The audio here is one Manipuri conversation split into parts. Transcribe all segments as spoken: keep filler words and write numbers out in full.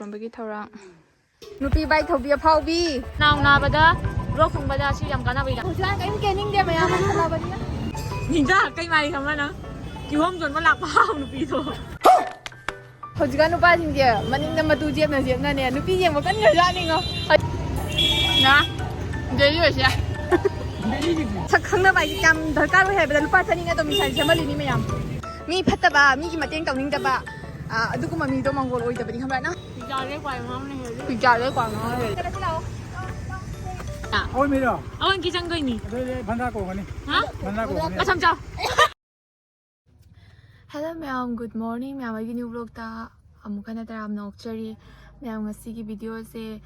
ꯌꯣꯟꯕꯒꯤ ꯊꯧꯔꯥꯡ꯫ ꯅꯨꯄꯤ ꯕꯥꯏꯛ ꯊꯧꯕꯤ ꯑꯐꯥꯎꯕꯤ꯫ ꯅꯥꯎ ꯅꯥꯕꯗ ꯔꯣꯛ ꯊꯨꯡꯕꯗ ꯁꯤ ꯌꯥꯝ ꯀꯥꯟꯅꯕ ꯍꯤꯗꯥꯛ꯫ ꯍꯧꯖꯤꯛꯀꯥꯟ ꯀꯔꯤꯝ ꯀꯦꯅꯤꯡꯗꯦ ꯃꯌꯥꯝ ꯑꯃ ꯈꯜꯂꯕꯅꯤꯅ꯫ ꯅꯤꯡꯖꯥ ꯀꯩ ꯃꯥꯔꯤ ꯈꯪꯕ꯭ꯔꯥ ꯅꯪ? ꯀꯤꯍꯣꯝ ꯌꯣꯟꯕ ꯂꯥꯛꯄ ꯍꯥꯎ ꯅꯨꯄꯤꯗꯣ꯫ ꯍꯧꯖꯤꯛꯀꯥꯟ ꯅꯨꯄꯥꯁꯤꯡꯁꯦ ꯃꯅꯤꯡꯗ ꯃꯇꯨ ꯆꯦꯞꯅ ꯆꯦꯞꯅꯅꯦ ꯅꯨꯄꯤ ꯌꯦꯡꯕ ꯀꯟꯈ꯭ꯔꯖꯥꯠꯅꯤꯉꯣ꯫ ꯅ ꯗꯦꯜꯂꯤ ꯑꯣꯏꯁꯦ꯫ ꯁꯛ ꯈꯪꯅꯕ ꯍꯥꯏꯁꯦ ꯌꯥꯝ ꯗꯔꯀꯥꯔ ꯑꯣꯏ ꯍꯥꯏꯕꯗ ꯂꯨꯄꯥ ꯆꯅꯤꯅ ꯑꯗꯨꯝ ꯏꯁꯥꯁꯦ ꯁꯦꯝꯍꯜꯂꯤꯅꯤ ꯃꯌꯥꯝ꯫ ꯃꯤ ꯐꯠꯇꯕ, ꯃꯤꯒꯤ ꯃꯇꯦꯡ ꯇꯧꯅꯤꯡꯗꯕ, ꯑ, ꯑꯗꯨꯒꯨꯝꯕ ꯃꯤꯗꯣ ꯃꯪꯒꯣꯜ ꯑꯣꯏꯗꯕꯅꯤ ꯈꯪꯕ꯭ꯔꯥ ꯅꯪ? ꯀꯨꯏꯖꯥꯗꯩ ꯀ꯭ꯋꯥꯏ ꯉꯥꯎꯅ ꯍꯦꯜꯂꯤ꯫ ꯀꯨꯏꯖꯥꯗꯩ ꯀ꯭ꯋꯥꯏ ꯉꯥꯎꯅ ꯍꯦꯜꯂꯤ꯫ ꯑꯣꯏ ꯃꯤꯔꯣ? ꯑꯋꯟꯒꯤ ꯆꯪꯗꯣꯏꯅꯤ꯫ ꯑꯗꯨꯗꯤ ꯚꯟꯗꯥ ꯀꯧꯒꯅꯤ꯫ ꯍꯥ? ꯚꯟꯗꯥ ꯀꯧꯒꯅꯤ꯫ ꯃꯁꯝ ꯆꯥꯎ꯫ Hello ꯃꯌꯥꯝ, good morning ꯃꯌꯥꯝ, ꯑꯩꯒꯤ new vlogꯇ ꯑꯃꯨꯛ ꯍꯟꯅ ꯇꯔꯥꯝꯅ ꯑꯣꯛꯆꯔꯤ꯫ ꯃꯌꯥꯝ, ꯉꯁꯤꯒꯤ videoꯁꯦ,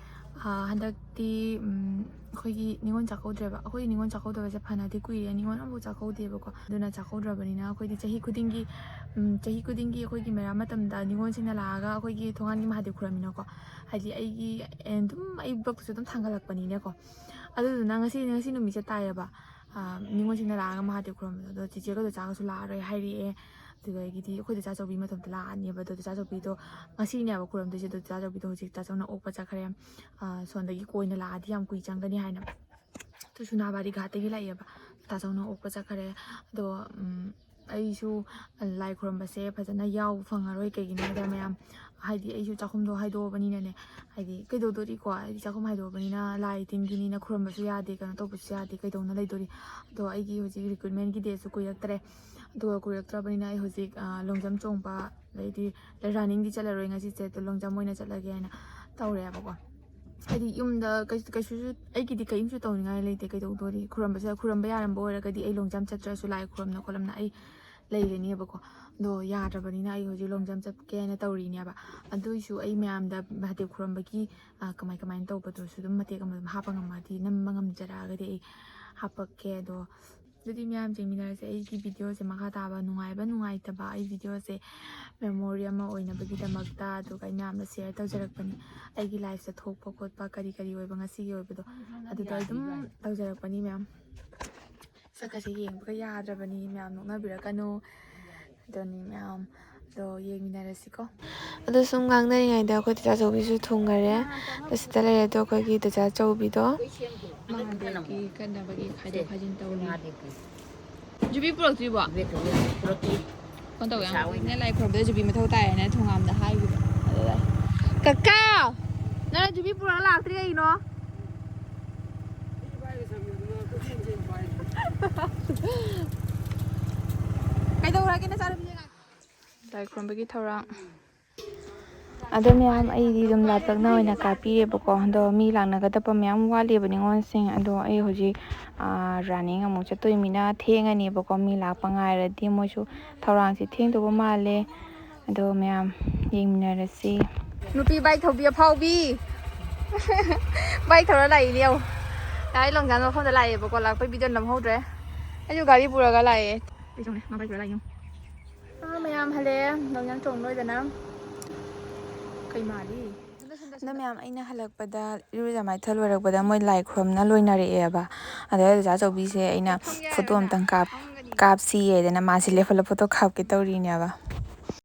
ꯑ, ꯍꯟꯗꯛꯇꯤ, ꯎꯝ, ꯑꯩꯈꯣꯏꯒꯤ ꯅꯤꯉꯣꯜ ꯆꯥꯛꯀꯧꯗ꯭ꯔꯦꯕ꯫ ꯑꯩꯈꯣꯏ ꯅꯤꯉꯣꯜ ꯆꯥꯛꯀꯧꯗꯕꯁꯦ ꯐꯅꯗꯤ ꯀꯨꯏꯔꯦ, ꯅꯤꯉꯣꯜ ꯑꯃꯐꯥꯎ ꯆꯥꯛꯀꯧꯗꯦꯕꯀꯣ꯫ ꯑꯗꯨꯅ ꯆꯥꯛꯀꯧꯗ꯭ꯔꯕꯅꯤꯅ ꯑꯩꯈꯣꯏꯗꯤ ꯆꯍꯤ ꯈꯨꯗꯤꯡꯒꯤ, ꯎꯝ, ꯆꯍꯤ ꯈꯨꯗꯤꯡꯒꯤ ꯑꯩꯈꯣꯏꯒꯤ ꯃꯦꯔꯥ ꯃꯇꯝꯗ ꯅꯤꯉꯣꯜꯁꯤꯡꯅ ꯂꯥꯛꯑꯒ ꯑꯩꯈꯣꯏꯒꯤ ꯊꯣꯡꯒꯥꯟꯒꯤ ꯃꯍꯥꯗꯦꯕ ꯈꯨꯔꯝꯃꯤꯅꯀꯣ꯫ ꯍꯥꯏꯗꯤ ꯑꯩꯒꯤ, ꯑꯗꯨꯝ ꯑꯩ vlogꯇꯁꯨ ꯑꯗꯨꯝ ꯊꯥꯡꯒꯠꯂꯛꯄꯅꯤꯅꯀꯣ꯫ ꯑꯗꯨꯗꯨꯅ ꯉꯁꯤ, ꯉꯁꯤ ꯅꯨꯃꯤꯠꯁꯦ ꯇꯥꯏꯌꯦꯕ꯫ ꯑ, ꯅꯤꯉꯣꯜꯁꯤꯡꯅ ꯂꯥꯛꯑꯒ ꯃꯍꯥꯗꯦꯕ ꯈꯨꯔꯨꯝꯕꯗꯣ꯫ ꯑꯗꯣ ꯆꯤꯆꯦꯒꯗꯣ ꯆꯥꯒꯁꯨ ꯂꯥꯛꯑꯔꯣꯏ ꯍꯥꯏꯔꯛꯑꯦ꯫ ꯑꯗꯨꯗꯒꯤꯗꯤ ꯑꯩꯈꯣꯏ ꯗꯣꯆꯥ ꯆꯧꯕꯤ ꯃꯇꯣꯝꯇ ꯂꯥꯛꯑꯅꯦꯕ꯫ ꯑꯗꯣ ꯗꯣꯆꯥ ꯆꯧꯕꯤꯗꯣ ꯉꯁꯤꯅꯦꯕ ꯈꯨꯔꯨꯝꯗꯣꯏꯁꯦ꯫ ꯑꯗꯣ ꯗꯣꯆꯥ ꯆꯧꯕꯤꯗꯣ ꯍꯧꯖꯤꯛ ꯗꯥꯆꯧꯅ ꯑꯣꯛꯄ ꯆꯠꯈ꯭ꯔꯦ꯫ ꯑ, ꯁꯣꯝꯗꯒꯤ ꯀꯣꯏꯅ ꯂꯥꯛꯑꯗꯤ ꯌꯥꯝ ꯀꯨꯏ ꯆꯪꯒꯅꯤ ꯍꯥꯏꯅ꯫ ꯑꯗꯨ ꯁꯨꯅꯥꯕꯥꯔꯤ ꯘꯥꯠꯇꯒꯤ ꯂꯥꯛꯑꯦꯕ꯫ ꯗꯥꯆꯧꯅ ꯑꯣꯛꯄ ꯆꯠꯈ꯭ꯔꯦ꯫ ꯑꯗꯣ, ꯎꯝ, ꯑꯩꯁꯨ ꯂꯥꯏ ꯈꯨꯔꯨꯝꯕꯁꯦ ꯐꯖꯅ ꯌꯥꯎꯕ ꯐꯪꯉꯔꯣꯏ꯫ ꯀꯩꯒꯤꯅꯣ ꯍꯥꯏꯗ ꯃꯌꯥꯝ, ꯍꯥꯏꯗꯤ ꯑꯩꯁꯨ ꯆꯥꯛꯈꯨꯝꯗꯣ ꯍꯥꯏꯗꯣꯛꯑꯕꯅꯤꯅꯅꯦ, ꯍꯥꯏꯗꯤ ꯀꯩꯗꯧꯗꯣꯔꯤꯀꯣ? ꯍꯥꯏꯗꯤ ꯆꯥꯛꯈꯨꯝ ꯍꯥꯏꯗꯣꯛꯑꯕꯅꯤꯅ ꯂꯥꯏ ꯇꯤꯟꯒꯤꯅꯤꯅ ꯈꯨꯔꯨꯝꯕꯁꯨ ꯌꯥꯗꯦ, ꯀꯩꯅꯣ ꯇꯧꯕꯁꯨ ꯌꯥꯗꯦ, ꯀꯩꯗꯧꯅ ꯂꯩꯗꯣꯔꯤ? ꯑꯗꯣ ꯑꯩꯒꯤ ꯍꯧꯖꯤꯛ recruitmentꯀꯤ dateꯁꯨ ꯀꯨꯏꯔꯛꯇ꯭ꯔꯦ꯫ ꯑꯗꯨꯒ ꯀꯨꯏꯔꯛꯇ꯭ꯔꯕꯅꯤꯅ ꯑꯩ ꯍꯧꯖꯤꯛ, ꯑ, long jump ꯆꯣꯡꯕ, ꯑꯗꯩꯗꯤ runningꯗꯤ ꯆꯠꯂꯔꯣꯏ ꯉꯁꯤꯁꯦ, ꯑꯗꯣ long jump ꯑꯣꯏꯅ ꯆꯠꯂꯒꯦ ꯍꯥꯏꯅ ꯇꯧꯔꯦꯕꯀꯣ꯫ ꯍꯥꯏꯗꯤ ꯌꯨꯝꯗ ꯀꯩꯁꯨ, ꯀꯩꯁꯨ ꯑꯩꯒꯤꯗꯤ ꯀꯔꯤꯝꯁꯨ ꯇꯧꯅꯤꯡꯉꯥꯏ ꯂꯩꯇꯦ꯫ ꯀꯩꯗꯧꯗꯣꯔꯤ? ꯈꯨꯔꯝꯕꯁꯦ, ꯈꯨꯔꯝꯕ ꯌꯥꯔꯝꯕ ꯑꯣꯏꯔꯒꯗꯤ ꯑꯩ long jump ꯆꯠꯇ꯭ꯔꯁꯨ ꯂꯥꯏ ꯈꯨꯔꯝꯅ ꯈꯣꯠꯂꯝꯅ ꯑꯩ ꯂꯩꯒꯅꯦꯕꯀꯣ꯫ ꯑꯗꯣ ꯌꯥꯗ꯭ꯔꯕꯅꯤꯅ ꯑꯩ ꯍꯧꯖꯤꯛ long jump ꯆꯠꯀꯦꯅ ꯇꯧꯔꯤꯅꯦꯕ꯫ ꯑꯗꯨꯏꯁꯨ ꯑꯩ ꯃꯌꯥꯝꯗ ꯃꯍꯥꯗꯦꯕ ꯈꯨꯔꯝꯕꯒꯤ, ꯑ, ꯀꯃꯥꯏ ꯀꯃꯥꯏꯅ ꯇꯧꯕꯗꯨꯁꯨ ꯑꯗꯨꯝ ꯃꯇꯦꯛ ꯑꯃ ꯑꯗꯨꯝ ꯍꯥꯞꯄ ꯉꯝꯃꯗꯤ, ꯅꯝꯕ ꯉꯝꯖꯔꯛꯑꯒꯗꯤ ꯑꯩ ꯍꯥꯞꯄꯛꯀꯦ꯫ ꯑꯗꯣ ꯑꯗꯨꯗꯤ ꯃꯌꯥꯝ ꯌꯦꯡꯃꯤꯟꯅꯔꯁꯦ ꯑꯩꯒꯤ videoꯁꯦ ꯃꯈꯥ ꯇꯥꯕ ꯅꯨꯡꯉꯥꯏꯕ ꯅꯨꯡꯉꯥꯏꯇꯕ ꯑꯩ videoꯁꯦ memory ꯑꯃ ꯑꯣꯏꯅꯕꯒꯤꯗꯃꯛꯇ, ꯑꯗꯨꯒ ꯑꯩ ꯃꯌꯥꯝꯗ share ꯇꯧꯖꯔꯛꯄꯅꯤ꯫ ꯑꯩꯒꯤ lifeꯇ ꯊꯣꯛꯄ ꯈꯣꯠꯄ ꯀꯔꯤ ꯀꯔꯤ ꯑꯣꯏꯕ ꯉꯁꯤꯒꯤ ꯑꯣꯏꯕꯗꯣ ꯑꯗꯨꯗꯣ ꯑꯩ ꯑꯗꯨꯝ ꯇꯧꯖꯔꯛꯄꯅꯤ ꯃꯌꯥꯝ꯫ ꯁꯛꯀꯁꯦ ꯌꯦꯡꯕꯒ ꯌꯥꯗ꯭ꯔꯕꯅꯤ ꯃꯌꯥꯝ, ꯅꯣꯛꯅꯕꯤꯔꯛꯀꯅꯨ꯫ ꯑꯗꯨꯅꯤ ꯃꯌꯥꯝ, ꯑꯗꯣ ꯌꯦꯡꯃꯤꯟꯅꯔꯁꯤꯀꯣ꯫ ꯑꯗꯣ ꯁꯨꯝ ꯉꯥꯡꯅꯔꯤꯉꯩꯗ ꯑꯩꯈꯣꯏ ꯗꯗꯥ ꯆꯧꯕꯤꯁꯨ ꯊꯨꯡꯈꯔꯦ꯫ ꯑꯗꯣ ꯁꯤꯗ ꯂꯩꯔꯦ꯫ ꯑꯗꯣ ꯑꯩꯈꯣꯏꯒꯤ ꯗꯗꯥ ꯆꯧꯕꯤꯗꯣ ꯃꯥꯗꯒꯤ ꯀꯟꯅꯕꯒꯤ ꯈꯥꯏꯗꯣꯛ ꯈꯥꯏꯖꯤꯟ ꯇꯧꯔꯤ꯫ ꯖꯨꯕꯤ ꯄꯨꯔꯛꯇ꯭ꯔꯤꯕꯣ? ꯀꯩꯅꯣ ꯇꯧꯋꯦ, ꯌꯥꯝ ꯀꯨꯏꯅ ꯂꯥꯏ ꯈꯨꯔꯨꯝꯕꯗ ꯖꯨꯕꯤ ꯃꯊꯧ ꯇꯥꯏꯌꯦꯅ ꯊꯣꯡꯒꯥꯝꯗ ꯍꯥꯏꯈꯤꯕ꯫ ꯑꯗꯨꯗ, "ꯀꯀꯥ, ꯅꯪ ꯖꯨꯕꯤ ꯄꯨꯔꯛꯑ ꯂꯥꯛꯇ꯭ꯔꯤ ꯀꯩꯒꯤꯅꯣ?" ꯀꯩꯗꯧꯔꯒꯦ ꯅꯆꯥꯅꯨꯄꯤꯁꯦ? ꯂꯥꯏ ꯈꯨꯔꯨꯝꯕꯒꯤ ꯊꯧꯔꯥꯡ꯫ ꯑꯗꯣ ꯃꯌꯥꯝ, ꯑꯩꯗꯤ ꯑꯗꯨꯝ ꯂꯥꯞꯇꯛꯅ ꯑꯣꯏꯅ ꯀꯥꯞꯄꯤꯔꯦꯕꯀꯣ꯫ ꯑꯗꯣ ꯃꯤ ꯂꯥꯛꯅꯒꯗꯕ ꯃꯌꯥꯝ ꯋꯥꯠꯂꯤꯕ ꯅꯤꯉꯣꯜꯁꯤꯡ꯫ ꯑꯗꯣ ꯑꯩ ꯍꯧꯖꯤꯛ, ꯑꯥ, running ꯑꯃꯨꯛ ꯆꯠꯇꯣꯏꯃꯤꯅ ꯊꯦꯡꯉꯅꯦꯕꯀꯣ꯫ ꯃꯤ ꯂꯥꯛꯄ ꯉꯥꯏꯔꯗꯤ ꯃꯣꯏꯁꯨ ꯊꯧꯔꯥꯡꯁꯦ ꯊꯦꯡꯗꯧꯕ ꯃꯥꯜꯂꯦ꯫ ꯑꯗꯣ ꯃꯌꯥꯝ ꯌꯦꯡꯃꯤꯟꯅꯔꯁꯤ꯫ ꯅꯨꯄꯤ ꯕꯥꯏꯛ ꯊꯧꯕꯤ ꯑꯐꯥꯎꯕꯤ꯫ ꯕꯥꯏꯛ ꯊꯧꯔ ꯂꯥꯛꯏꯅꯦ ꯌꯦꯡꯉꯣ꯫ ꯉꯁꯥꯏ ꯂꯣꯡꯖꯥꯟ ꯃꯐꯝꯗ ꯂꯥꯛꯑꯦꯕꯀꯣ꯫ ꯂꯥꯛꯄꯩ video ꯅꯝꯍꯧꯗ꯭ꯔꯦ꯫ ꯑꯩꯁꯨ ꯒꯥꯔꯤ ꯄꯨꯔꯒ ꯂꯥꯛꯑꯦ꯫ ꯑꯩꯁꯨꯅꯦ, ꯃꯥ ꯕꯥꯏꯛ ꯄꯨꯔ ꯂꯥꯛꯏ ꯌꯦꯡꯉꯣ꯫ ꯑꯥ, ꯃꯌꯥꯝ ꯍꯜꯂꯛꯑꯦ꯫ ꯂꯣꯡꯖꯥꯟ ꯆꯣꯡ ꯂꯣꯏꯗꯅ꯫ ꯀꯩ ꯃꯥꯜꯂꯤ? ꯑꯗꯣ ꯃꯌꯥꯝ, ꯑꯩꯅ ꯍꯜꯂꯛꯄꯗ, ꯏꯔꯨꯖ ꯃꯥꯏꯊ ꯂꯣꯏꯔꯛꯄꯗ ꯃꯣꯏ ꯂꯥꯏ ꯈꯨꯔꯨꯝꯅ ꯂꯣꯏꯅꯔꯛꯑꯦꯕ꯫ ꯑꯗ ꯗꯗꯥ ꯆꯧꯕꯤꯁꯦ ꯑꯩꯅ ꯐꯝꯒꯦ ꯐꯣꯇꯣ ꯍꯥꯏꯔꯣ ꯅꯪ? ꯑꯝꯇꯪ ꯀꯥꯞ-, ꯐꯝꯒꯅꯤ꯫ ꯀꯥꯞꯁꯤꯌꯦꯗꯅ ꯃꯥꯁꯦ ꯂꯦꯞꯍꯜꯂ ꯐꯣꯇꯣ ꯀꯥꯞꯀꯦ ꯇꯧꯔꯤꯅꯦꯕ꯫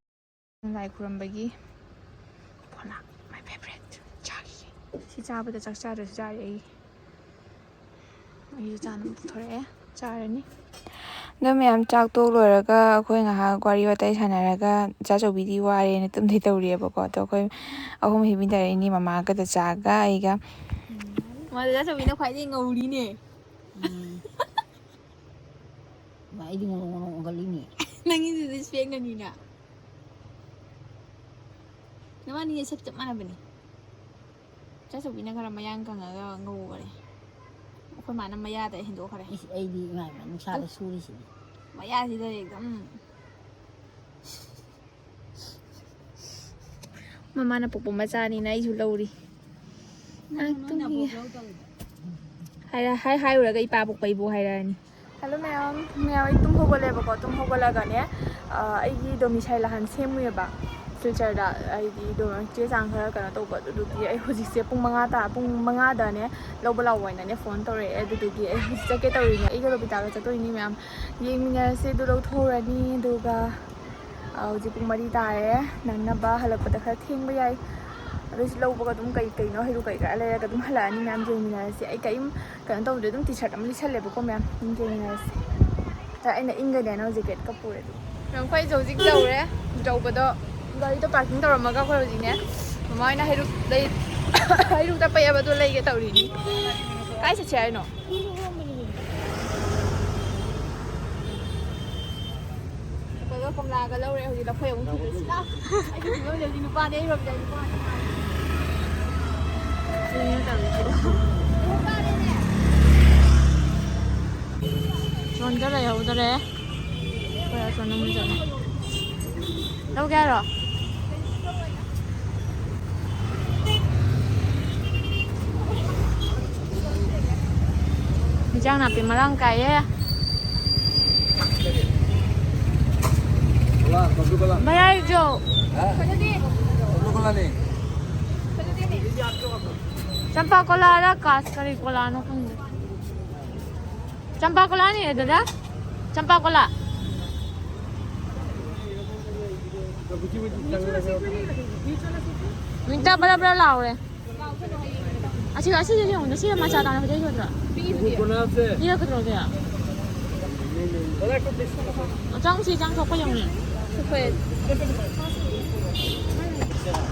ꯂꯥꯏ ꯈꯨꯔꯨꯝꯕꯒꯤ ꯐꯣꯂꯥ, my favourite, ꯆꯥꯈꯤꯒꯦ꯫ ꯁꯤ ꯆꯥꯕꯗ ꯆꯥꯛ ꯆꯥꯗ꯭ꯔꯁꯨ ꯌꯥꯔꯦ ꯑꯩ꯫ ꯑꯩꯁꯨ ꯆꯥꯅꯕ ꯄꯨꯊꯣꯔꯛꯑꯦ, ꯆꯥꯔꯅꯤ꯫ ꯑꯗꯣ ꯃꯌꯥꯝ ꯆꯥꯛ ꯇꯣꯛ ꯂꯣꯏꯔꯒ ꯑꯩꯈꯣꯏ ꯉꯥꯏꯍꯥꯛ ꯋꯥꯔꯤ ꯋꯥꯇꯥꯏ ꯁꯥꯟꯅꯔꯒ ꯏꯆꯥꯆꯧꯕꯤꯗꯤ ꯋꯥꯔꯦꯅ ꯇꯨꯝꯗꯣꯏ ꯇꯧꯔꯤꯑꯕꯀꯣ꯫ ꯑꯗꯣ ꯑꯩꯈꯣꯏ ꯑꯍꯨꯝ ꯍꯤꯞꯃꯤꯟꯅꯔꯛꯏꯅꯤ, ꯃꯃꯥꯒ ꯗꯗꯥꯒ ꯑꯩꯒ꯫ ꯃꯥ ꯗꯗꯥꯆꯧꯕꯤꯅ ꯈ꯭ꯋꯥꯏꯗꯒꯤ ꯉꯧꯔꯤꯅꯦ꯫ ꯎꯝ꯫ ꯃꯥ ꯑꯩꯗꯤ ꯉꯧꯔꯣꯛ ꯉꯧꯔꯣꯛ ꯉꯧꯒꯜꯂꯤꯅꯦ꯫ ꯅꯪꯒꯤꯗꯨꯗꯤ ꯏꯁꯄꯦꯛꯅꯅꯤꯅ꯫ ꯅꯕꯥꯅꯤꯁꯦ ꯁꯛ ꯆꯞ ꯃꯥꯟꯅꯕꯅꯦ꯫ ꯏꯆꯥꯆꯧꯕꯤꯅ ꯈꯔ ꯃꯌꯥꯡ ꯀꯪꯉꯒ ꯉꯧꯕꯅꯦ꯫ ꯑꯩꯈꯣꯏ ꯃꯥꯅ ꯃꯌꯥꯗ ꯍꯦꯟꯗꯣꯛꯈ꯭ꯔꯦ꯫ ꯏꯁ, ꯑꯩꯗꯤ ꯏꯃꯥ, ꯏꯃꯥ, ꯅꯨꯡꯁꯥꯗ ꯁꯨꯔꯤꯁꯤꯗꯤ꯫ ꯃꯌꯥꯁꯤꯗ ꯑꯗꯨꯝ꯫ ꯃꯃꯥꯅ ꯄꯣꯛꯄ ꯃꯆꯥꯅꯤꯅ ꯑꯩꯁꯨ ꯂꯧꯔꯤ꯫ ꯅꯪ ꯅꯣꯏꯅ ꯇꯨꯝꯃꯤꯌꯦ꯫ ꯄꯣꯛ ꯂꯧꯗꯕꯗꯣ꯫ ꯍꯥꯏꯔ-, ꯍꯥꯏ-, ꯍꯥꯏꯔꯨꯔꯒ ꯏꯄꯥ ꯄꯣꯛꯄ ꯏꯕꯣꯛ ꯍꯥꯏꯔꯛꯑꯅꯤ꯫ Hello ꯃꯌꯥꯝ, ꯃꯌꯥꯝ ꯑꯩ ꯇꯨꯝ ꯍꯧꯒꯠꯂꯦꯕꯀꯣ꯫ ꯇꯨꯝ ꯍꯧꯒꯠꯂꯒꯅꯦ, ꯑ, ꯑꯩꯒꯤ domicile ꯑꯍꯥꯟ ꯁꯦꯝꯃꯨꯏꯌꯦꯕ ꯁꯤꯜꯆꯔꯗ, ꯍꯥꯏꯗꯤ ꯗꯣ-, ꯆꯦ ꯆꯥꯡ ꯈꯔ ꯀꯩꯅꯣ ꯇꯧꯕ꯫ ꯑꯗꯨꯗꯨꯒꯤ ꯑꯩ ꯍꯧꯖꯤꯛꯁꯦ ꯄꯨꯡ ꯃꯉꯥ ꯇꯥ-, ꯄꯨꯡ ꯃꯉꯥꯗꯅꯦ ꯂꯧꯕ ꯂꯥꯛꯑꯣ ꯍꯥꯏꯅꯅꯦ phone ꯇꯧꯔꯛꯑꯦ꯫ ꯑꯗꯨꯗꯨꯒꯤ ꯑꯩ ꯍꯧꯖꯤꯛ ꯆꯠꯀꯦ ꯇꯧꯔꯤꯅꯦ꯫ ꯑꯩꯒ ꯕꯕꯤꯇꯥꯒ ꯆꯠꯇꯣꯏꯅꯤ ꯃꯌꯥꯝ꯫ ꯌꯦꯡꯃꯤꯟꯅꯔꯁꯦ꯫ ꯑꯗꯨ ꯂꯧꯊꯣꯛꯎꯔꯅꯤ, ꯑꯗꯨꯒ ꯑꯥ, ꯍꯧꯖꯤꯛ ꯄꯨꯡ ꯃꯔꯤ ꯇꯥꯔꯦ꯫ ꯅꯪꯅꯕ ꯍꯜꯂꯛꯄꯗ ꯈꯔ ꯊꯦꯡꯕ ꯌꯥꯏ꯫ ꯑꯗꯨꯏꯁꯨ ꯂꯧꯕꯒ ꯑꯗꯨꯝ ꯀꯩ ꯀꯩꯅꯣ, ꯍꯩꯔꯨꯛ ꯀꯩꯀꯥ ꯂꯩꯔꯒ ꯑꯗꯨꯝ ꯍꯜꯂꯛꯑꯅꯤ꯫ ꯃꯌꯥꯝ ꯌꯦꯡꯃꯤꯟꯅꯔꯁꯤ꯫ ꯑꯩ ꯀꯔꯤꯝ ꯀꯩꯅꯣ ꯇꯧꯗ꯭ꯔꯦ, ꯑꯗꯨꯝ ꯇꯤ ꯁꯥꯔꯠ ꯑꯃ ꯂꯤꯠꯁꯜꯂꯦꯕꯀꯣ ꯃꯌꯥꯝ꯫ ꯑꯗꯨꯝ ꯌꯦꯡꯃꯤꯟꯅꯔꯁꯤ꯫ ꯑꯗ ꯑꯩꯅ ꯏꯪꯒꯅꯦꯅ ꯍꯧꯖꯤꯛ ꯖꯦꯀꯦꯠꯀ ꯄꯨꯔꯦ ꯑꯗꯨꯝ꯫ ꯃꯌꯥꯝ, ꯑꯩꯈꯣꯏꯁꯦ ꯍꯧꯖꯤꯛ ꯌꯧꯔꯦ꯫ ꯌꯧꯕꯗꯣ ꯒꯥꯔꯤꯗꯣ ꯄꯥꯔꯀꯤꯡ ꯇꯧꯔꯝꯃꯒ ꯑꯩꯈꯣꯏ ꯍꯧꯖꯤꯛꯅꯦ ꯃꯃꯥ ꯍꯣꯏꯅ ꯍꯩꯔꯨꯛ ꯂꯩ-, ꯍꯩꯔꯨꯛ ꯇꯞꯄꯛꯑꯦꯕ, ꯑꯗꯨ ꯂꯩꯒꯦ ꯇꯧꯔꯤꯅꯤ꯫ ꯀꯥꯏ ꯆꯠꯁꯦ ꯍꯥꯏꯅꯣ? ꯑꯦꯄꯜꯒ ꯀꯣꯝꯂꯥꯒ ꯂꯧꯔꯦ꯫ ꯍꯧꯖꯤꯛ ꯂꯐꯣꯏ ꯑꯃꯨꯛ ꯊꯤꯗꯣꯏꯁꯤ꯫ ꯂꯥꯎ꯫ ꯑꯩꯒꯤ ꯐꯤꯕꯝꯁꯦ ꯍꯧꯖꯤꯛ ꯅꯨꯄꯥꯅꯦ, ꯑꯩ ꯔꯣꯕꯤꯇꯥ ꯅꯨꯄꯥꯅꯦ꯫ ꯁꯤꯅꯦ ꯇꯧꯔꯤꯁꯦ꯫ ꯅꯨꯄꯥꯅꯦꯅꯦ꯫ ꯁꯣꯝꯗ ꯂꯩꯍꯧꯗꯔꯦ꯫ ꯑꯩꯈꯣꯏ ꯑꯁꯣꯝ ꯅꯥꯀꯟ ꯆꯠꯂꯦ꯫ ꯂꯧꯒꯦ ꯍꯥꯏꯔꯣ? ꯏꯟꯖꯥꯡ ꯅꯥꯄꯤ ꯃꯔꯥꯡ ꯀꯥꯏꯌꯦ꯫ ꯀꯣꯂꯥ, ꯀꯣꯂꯥ꯫ ꯚꯌꯥ, ꯏꯖꯣ꯫ ꯍꯥ? ꯀꯣꯂꯥ ꯀꯣꯂꯥꯅꯤ꯫ ꯆꯝꯄꯥ ꯀꯣꯂꯥꯔ ꯀꯥꯁ ꯀꯔꯤ ꯀꯣꯂꯥꯅꯣ ꯈꯪꯗꯦ꯫ ꯆꯝꯄꯥ ꯀꯣꯂꯥꯅꯤ ꯗꯗꯥ꯫ ꯆꯝꯄꯥ ꯀꯣꯂꯥ꯫ ꯋꯤꯟꯇꯔ ꯕꯔꯥ ꯕꯔꯥ ꯂꯥꯎꯔꯦ꯫ ꯑꯁꯤ, ꯑꯁꯤꯗ ꯌꯦꯡꯉꯨꯅꯦ, ꯁꯤꯅ ꯃꯆꯥ ꯇꯥꯅ ꯐꯖꯩ ꯅꯠꯇ꯭ꯔꯣ? ꯄꯤꯔꯒꯗ꯭ꯔꯣ ꯑꯗꯨꯗꯤ? ꯆꯪꯁꯤ, ꯆꯪ ꯊꯣꯛꯄ ꯌꯦꯡꯉꯨꯅꯦ꯫ ꯊꯣꯛꯄ ꯌꯥꯏ꯫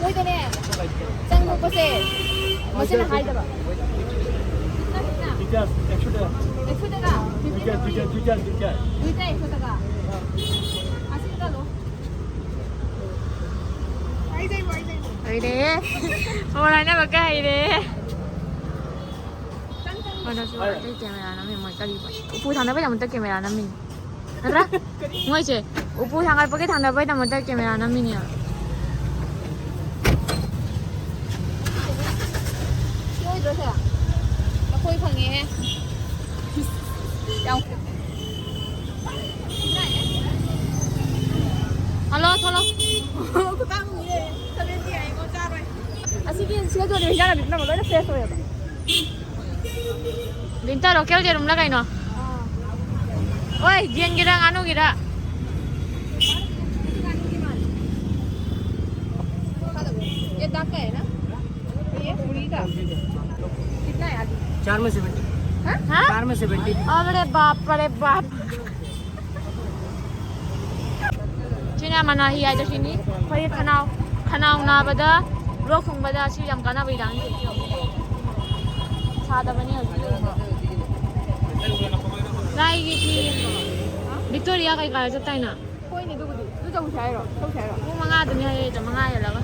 ꯃꯣꯏꯗꯅꯦ, ꯆꯪ ꯊꯣꯛꯄꯁꯦ, ꯃꯁꯤꯅ ꯍꯥꯏꯗꯕ꯫ ꯅꯪꯅ? ꯑꯦꯛꯁꯣꯗ? ꯇꯨꯏꯇ ꯑꯦꯛꯁꯣꯗꯒ? ꯑꯁꯤ ꯆꯠꯂꯣ꯫ ꯍꯩꯔꯦ꯫ ꯐꯣꯟ ꯍꯥꯏꯅꯕꯒ ꯍꯩꯔꯦ꯫ ꯃꯣꯏꯗꯁꯨ ꯑꯇꯩ ꯀꯦꯃꯦꯔꯥ ꯅꯝꯃꯤ, ꯃꯣꯏ ꯀꯔꯤꯕ? ꯎꯄꯨ ꯊꯥꯡꯗꯕꯩꯗꯃꯛꯇ ꯀꯦꯃꯦꯔꯥ ꯅꯝꯃꯤꯅꯤ꯫ ꯅꯠꯇ꯭ꯔꯥ? ꯃꯣꯏꯁꯦ ꯎꯄꯨ ꯊꯥꯡꯒꯠꯄꯒꯤ ꯊꯥꯡꯗꯕꯩꯗꯃꯛꯇ ꯀꯦꯃꯦꯔꯥ ꯅꯝꯃꯤꯅꯦꯕ꯫ ꯁꯤ ꯑꯣꯏꯗ꯭ꯔꯣ ꯁꯦ? ꯂꯐꯣꯏ ꯐꯪꯉꯦꯍꯦ꯫ ꯌꯥꯝ ꯍꯜꯂꯣ, ꯊꯣꯛꯂꯣ꯫ ꯈꯨꯇꯥꯡ ꯑꯃꯅꯤꯍꯦ꯫ ꯁꯚꯦꯟꯇꯤ ꯍꯥꯏꯉꯣ, ꯆꯥꯔꯣꯏ꯫ ꯑꯁꯤꯒꯤ ꯁꯤꯗ ꯌꯣꯜꯂꯤꯕ ꯍꯤꯟꯖꯥꯡ ꯅꯥꯄꯤ ꯄꯨꯝꯅꯃꯛ ꯂꯣꯏꯅ ꯐ꯭ꯔꯦꯁ ꯑꯣꯏꯌꯦꯕ꯫ ꯕꯤꯟꯇ, ꯂꯣꯀꯦꯜ ꯌꯦꯔꯨꯝꯂ ꯀꯩꯅꯣ? ꯑꯥ꯫ ꯑꯣꯏ, ꯌꯦꯟꯒꯤꯔ ꯉꯥꯅꯨꯒꯤꯔ? का है ना? ये पूरी का कितना है आलू? चार में सेवेंटी। हाँ? चार में सेवेंटी। अरे बाप रे बाप। ꯁꯤꯅ ꯃꯅꯥꯍꯤ ꯍꯥꯏꯗꯣ ꯁꯤꯅꯤ꯫ ꯑꯩꯈꯣꯏꯒꯤ ꯈꯅꯥꯎ ꯈꯅꯥꯎ ꯅꯥꯕꯗ, ꯂꯣꯛ ꯊꯨꯡꯕꯗ ꯁꯤ ꯌꯥꯝ ꯀꯥꯟꯅꯕ ꯍꯤꯗꯥꯛꯅꯤ꯫ ꯁꯥꯗꯕꯅꯤ ꯍꯧꯖꯤꯛ꯫ ꯂꯥꯏꯒꯤ ꯐꯤ ꯌꯦꯡꯕ꯫ ꯚꯤꯛꯇꯣꯔꯤꯌꯥ ꯀꯩꯀꯥ ꯆꯠꯇꯥꯏꯅ꯫ ꯍꯣꯏꯅꯦ ꯑꯗꯨꯕꯨꯗꯤ꯫ ꯑꯗꯨ ꯆꯧꯁꯦ ꯍꯥꯏꯔꯣ? ꯆꯧꯁꯦ ꯍꯥꯏꯔꯣ? ꯄꯨꯡ ꯃꯉꯥꯗꯅꯤ ꯍꯥꯏꯌꯦ, ꯆꯠ ꯃꯉꯥ ꯍꯦꯜꯂꯒ꯫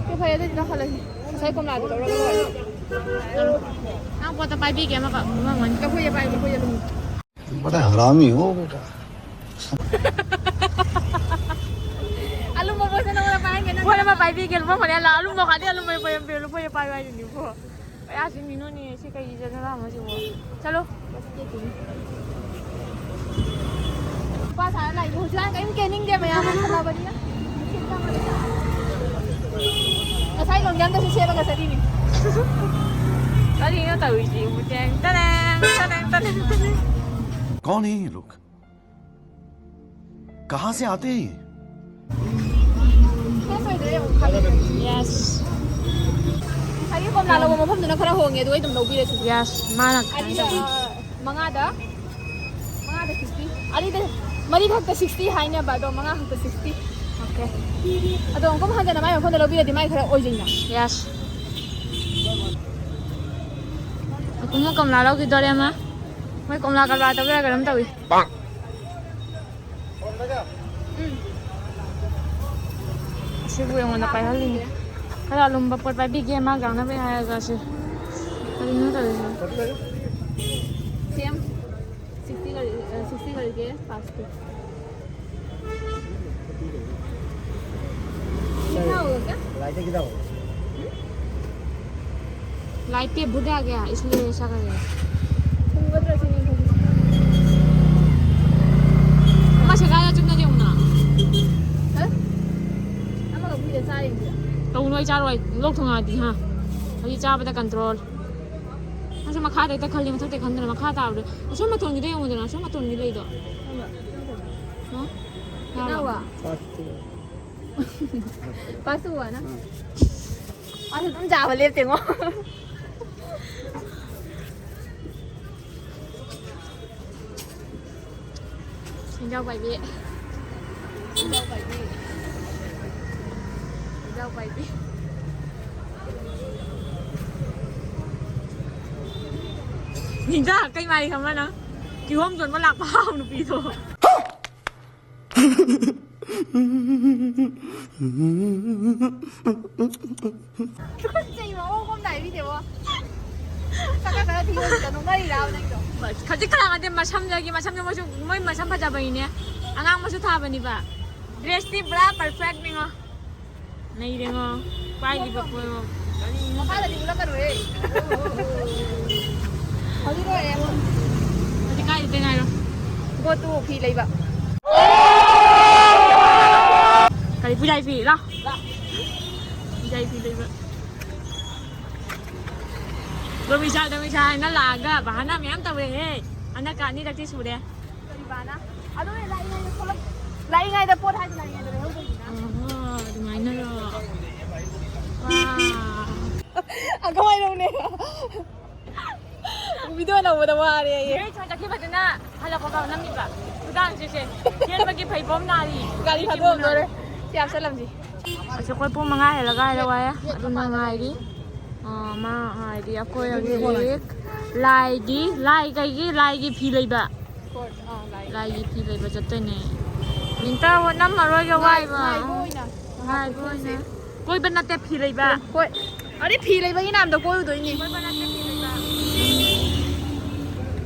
ꯁꯤ ꯐꯔꯦ ꯑꯗꯨꯗꯤ ꯆꯥꯈꯠꯂꯁꯤ꯫ ꯉꯁꯥꯏ ꯀꯣꯝꯂꯥꯗꯣ ꯂꯧꯔꯒ ꯂꯣꯏꯔꯦ꯫ ꯅꯪ ꯄꯣꯠꯇ ꯄꯥꯏꯕꯤꯒꯦ ꯑꯃꯈꯛ ꯃꯃꯜ꯫ ꯆꯐꯨꯁꯦ ꯄꯥꯏꯌꯨ, ꯆꯐꯨꯁꯦ ꯑꯗꯨꯝ꯫ बड़ा हरामी हो बेटा। ꯑꯂꯨ ꯃꯕꯣꯁꯦ ꯅꯉꯣꯟꯗ ꯄꯥꯏꯍꯟꯒꯦ ꯅꯪ꯫ ꯄꯣꯠ ꯑꯃ ꯄꯥꯏꯕꯤꯒꯦ, ꯂꯨꯄꯥ ꯃꯉꯥ ꯂꯥꯛ ꯑꯂꯨꯝꯕ ꯈꯥꯗꯤ ꯑꯂꯨꯝꯕ ꯄꯥꯏ-, ꯄꯥꯏ-, ꯂꯨꯄꯥ ꯄꯥꯏꯌꯨ ꯍꯥꯏꯗꯨꯅꯤꯀꯣ꯫ ꯀꯌꯥ ꯁꯤꯡꯉꯤꯅꯣꯅꯦ ꯁꯤ ꯀꯩ ꯖꯒꯥ ꯑꯃ ꯁꯤꯕꯣ꯫ ꯆꯠꯂꯣ꯫ ꯅꯨꯄꯥ ꯁꯥꯔ ꯂꯥꯛꯏꯅꯦ ꯍꯧꯖꯤꯛꯀꯥꯟ ꯀꯔꯤꯝ ꯀꯦꯅꯤꯡꯗꯦ ꯃꯌꯥꯝ ꯍꯜꯂꯕꯅꯤꯅ꯫ ꯉꯁꯥꯏ ꯂꯣꯡꯒꯤ ꯑꯝꯗꯁꯨ ꯁꯦꯠꯂꯒ ꯆꯠꯂꯤꯅꯤ꯫ ꯀꯔꯤꯅꯣ ꯇꯧꯔꯤꯁꯤꯕꯨ? ꯇꯦꯡ ꯇꯔꯦꯡ, ꯇꯔꯦꯡ, ꯇꯔꯦꯡ, ꯇꯔꯦꯡ꯫ कौन है ये लोग? कहाँ से आते हैं ये? ꯐ꯭ꯔꯦꯁ ꯑꯣꯏꯗ꯭ꯔꯦ ꯌꯦꯡꯉꯣ꯫ Yes, ꯉꯁꯥꯏꯒꯤ ꯀꯣꯝꯂꯥ ꯂꯧꯕ ꯃꯐꯝꯗꯨꯅ ꯈꯔ ꯍꯣꯡꯉꯦ ꯑꯗꯨꯒ ꯑꯩ ꯑꯗꯨꯝ ꯂꯧꯕꯤꯔꯁꯤ꯫ Yes, ꯃꯥꯅ ꯑꯅꯤꯗ ꯃꯉꯥꯗ ꯃꯉꯥꯗ ꯁꯤꯛꯁꯇꯤ꯫ ꯑꯅꯤꯗ ꯃꯔꯤꯈꯛꯇ ꯁꯤꯛꯁꯇꯤ ꯍꯥꯏꯅꯦꯕ ꯑꯗꯣ ꯃꯉꯥ ꯈꯛꯇ ꯁꯤꯛꯁꯇꯤ꯫ ꯑꯣꯀꯦ꯫ ꯑꯗꯣ ꯑꯃꯨꯛ ꯍꯟꯗꯅ ꯃꯥꯏ ꯃꯐꯝꯗ ꯂꯧꯕꯤꯔꯗꯤ ꯃꯥꯏ ꯈꯔ ꯑꯣꯏꯖꯩꯅ꯫ Yes. ꯑꯀꯨꯝꯕ ꯀꯣꯝꯂꯥ ꯂꯧꯈꯤꯗꯣꯔꯦ ꯑꯃ꯫ ꯃꯣꯏ ꯀꯣꯝꯂꯥ ꯀꯔꯕꯥꯔ ꯇꯧꯕ ꯌꯥꯏ ꯀꯩꯅꯣꯝ ꯇꯧꯏ꯫ ꯁꯤꯕꯨ ꯑꯩꯉꯣꯟꯗ ꯄꯥꯏꯍꯜꯂꯤꯅꯦ꯫ ꯈꯔ ꯑꯂꯨꯝꯕ ꯄꯣꯠ ꯄꯥꯏꯕꯤꯒꯦ ꯃꯥ ꯉꯥꯡꯅꯕ ꯍꯥꯏꯔꯒ ꯁꯤ ꯀꯔꯤꯅꯣ ꯇꯧꯔꯤꯁꯦ? सेम सिक्सटी कर, सिक्सटी करके पाँच पे। कितना होगा क्या? लाइट कितना हो? लाइट पे बुझ आ गया इसलिए ऐसा कर रहे हैं। संगत रचने को। ꯃꯁꯤ ꯀꯥꯏꯗ ꯆꯨꯝꯅ ꯌꯦꯡꯉꯨꯅ꯫ ꯍꯥ? ꯑꯃꯒ ꯄꯨꯏꯗ ꯆꯥꯔꯤꯕ꯭ꯔꯥ? ꯇꯧꯅꯨ ꯑꯩ ꯆꯥꯔꯣꯏ꯫ ꯂꯣꯛ ꯊꯨꯡꯉꯛꯑꯗꯤ ꯍꯥ꯫ ꯍꯧꯖꯤꯛ ꯆꯥꯕꯗ ꯀꯟꯇ꯭ꯔꯣꯜ꯫ ꯑꯁ ꯃꯈꯥꯗ ꯍꯦꯛꯇ ꯈꯜꯂꯤ, ꯃꯊꯛꯇ ꯈꯟꯗꯅ ꯃꯈꯥ ꯇꯥꯕꯗ꯫ ꯑꯁꯣꯝ ꯃꯇꯣꯟꯒꯤꯗ ꯌꯦꯡꯉꯨꯗꯅ, ꯑꯁꯣꯝ ꯃꯇꯣꯟꯒꯤ ꯂꯩꯗꯣ꯫ ꯍꯥ? ꯀꯅꯥ ꯍꯨꯋꯥ? ꯄꯥꯁ ꯍꯨꯋꯥ ꯅ? ꯑꯗꯨꯝ ꯆꯥꯕ ꯂꯦꯞꯇꯦꯉꯣ꯫ ꯏꯟꯖꯥꯎ ꯄꯥꯏꯕꯤ꯫ ꯏꯟꯖꯥꯎ ꯄꯥꯏꯕꯤ꯫ ꯏꯟꯖꯥꯎ ꯄꯥꯏꯕꯤ꯫ ꯅꯤꯡꯖꯥ ꯀꯩ ꯃꯥꯔꯤ ꯈꯪꯕ꯭ꯔꯥ ꯅꯪ? ꯀꯤꯍꯣꯝ ꯌꯣꯟꯕ ꯂꯥꯛꯄ ꯍꯥꯎ ꯅꯨꯄꯤꯗꯣ꯫ ꯇꯨꯀꯠꯆꯩ, ꯃꯑꯣꯡ ꯑꯃ ꯅꯥꯏꯕꯤꯗꯦꯕꯣ꯫ ꯆꯀꯠ ꯆꯀꯠ ꯊꯤꯕꯁꯤꯗ ꯅꯣꯛꯅꯔꯤꯔꯥꯕ ꯅꯪꯗꯣ? ꯈꯖꯤꯛ ꯈꯔ ꯅꯠꯇꯦ, ꯃꯁꯝꯗꯒꯤ, ꯃꯁꯝꯗꯣ ꯃꯣꯏꯁꯨ, ꯃꯣꯏ ꯃꯁꯝ ꯐꯖꯕꯒꯤꯅꯦ꯫ ꯑꯉꯥꯡꯕꯁꯨ ꯊꯥꯕꯅꯤꯕ꯫ Dress ꯇꯤ ꯄꯨꯔꯥ perfect ꯅꯤꯉꯣ꯫ ꯅꯩꯔꯦꯉꯣ꯫ ꯄꯥꯏꯔꯤꯕ ꯄꯣꯠꯉꯣ꯫ ꯃꯈꯥꯗꯗꯤ ꯎꯠꯂꯛꯀꯅꯨꯍꯦ꯫ ꯍꯧꯖꯤꯛ ꯂꯣꯏꯔꯦ꯫ ꯍꯧꯖꯤꯛ ꯀꯥꯏ ꯆꯠꯇꯣꯏꯅꯣ ꯍꯥꯏꯔꯣ? ꯄꯣꯠꯇꯨ ꯐꯤ ꯂꯩꯕ꯫ ꯀꯔꯤ ꯄꯨꯖꯥ ꯐꯤ? ꯂꯥꯎ꯫ ꯄꯨꯖꯥ ꯐꯤ ꯂꯩꯕ꯫ ꯗꯣꯃꯤꯁꯥ, ꯗꯣꯃꯤꯁꯥ ꯍꯥꯏꯅ ꯂꯥꯛꯑꯒ ꯕꯍꯥꯅꯥ ꯃꯌꯥꯝ ꯇꯧꯔꯦꯍꯦ꯫ ꯍꯟꯗꯛꯀ ꯑꯅꯤꯔꯛꯇꯤ ꯁꯨꯔꯦ꯫ ꯀꯔꯤꯕꯥꯅ? ꯑꯗꯨꯅꯦ ꯂꯥꯛꯏꯉꯩꯗ ꯊꯣꯛꯂꯛ-, ꯂꯥꯛꯏꯉꯩꯗ ꯄꯣꯠ ꯍꯥꯏꯗꯣ ꯂꯥꯛꯏꯉꯩꯗ ꯂꯩꯍꯧꯗꯣꯏꯅꯤꯅ꯫ ꯑꯣꯍꯣ, ꯑꯗꯨꯃꯥꯏꯅꯔꯣ? ꯋꯥ꯫ ꯑ, ꯀꯃꯥꯏꯅ ꯂꯧꯅꯦ? Video ꯂꯧꯕꯗ ꯋꯥꯔꯦ ꯑꯩ꯫ ꯒꯥꯔꯤ ꯊꯣꯡ ꯆꯠꯈꯤꯕꯗꯨꯅ ꯍꯜꯂꯛꯄ ꯐꯥꯎ ꯅꯝꯃꯤꯕ꯫ ꯈꯨꯗꯥꯡꯁꯤꯁꯦ ꯊꯦꯟꯕꯒꯤ ꯐꯩꯕꯣꯝ ꯅꯥꯔꯤ꯫ ꯒꯥꯔꯤ ꯊꯥꯗꯣꯛꯑꯝꯗꯣꯔꯦ꯫ ꯁꯤ ꯍꯥꯞꯆꯜꯂꯝꯁꯤ꯫ ꯑꯁ, ꯑꯩꯈꯣꯏ ꯄꯨꯡ ꯃꯉꯥ ꯍꯦꯜꯂꯒ ꯍꯥꯏꯔꯛꯑꯣ ꯍꯥꯏ꯫ ꯑꯗꯨꯅ ꯉꯥꯏꯔꯤ꯫ ꯑꯥ, ꯃꯥ ꯍꯥꯏꯗꯤ ꯑꯩꯈꯣꯏ ꯍꯧꯖꯤꯛ ꯂꯥꯏꯒꯤ, ꯂꯥꯏ ꯀꯩꯒꯤ, ꯂꯥꯏꯒꯤ ꯐꯤ ꯂꯩꯕ꯫ ꯍꯣꯏ, ꯑꯥ, ꯂꯥꯏ꯫ ꯂꯥꯏꯒꯤ ꯐꯤ ꯂꯩꯕ ꯆꯠꯇꯣꯏꯅꯦ꯫ ꯃꯤꯟꯇ꯭ꯔ ꯍꯣ ꯅꯝꯃꯔꯣꯏꯒꯦ, ꯉꯥꯏ-, ꯋꯥꯏꯕ꯫ ꯉꯥꯏꯕ ꯑꯣꯏꯅ ꯉꯥꯏꯕ ꯉꯥꯏꯈꯣ ꯑꯣꯏꯅ꯫ ꯁꯦ꯫ ꯀꯣꯏꯕ ꯅꯠꯇꯦ, ꯐꯤ ꯂꯩꯕ꯫ ꯍꯣꯏ꯫ ꯑꯗꯩ ꯐꯤ ꯂꯩꯕꯒꯤ ꯅꯥꯝꯗ ꯀꯣꯏꯔꯨꯗꯣꯏꯅꯤ꯫ ꯀꯣꯏꯕ ꯅꯠꯇꯦ, ꯐꯤ ꯂꯩꯕ꯫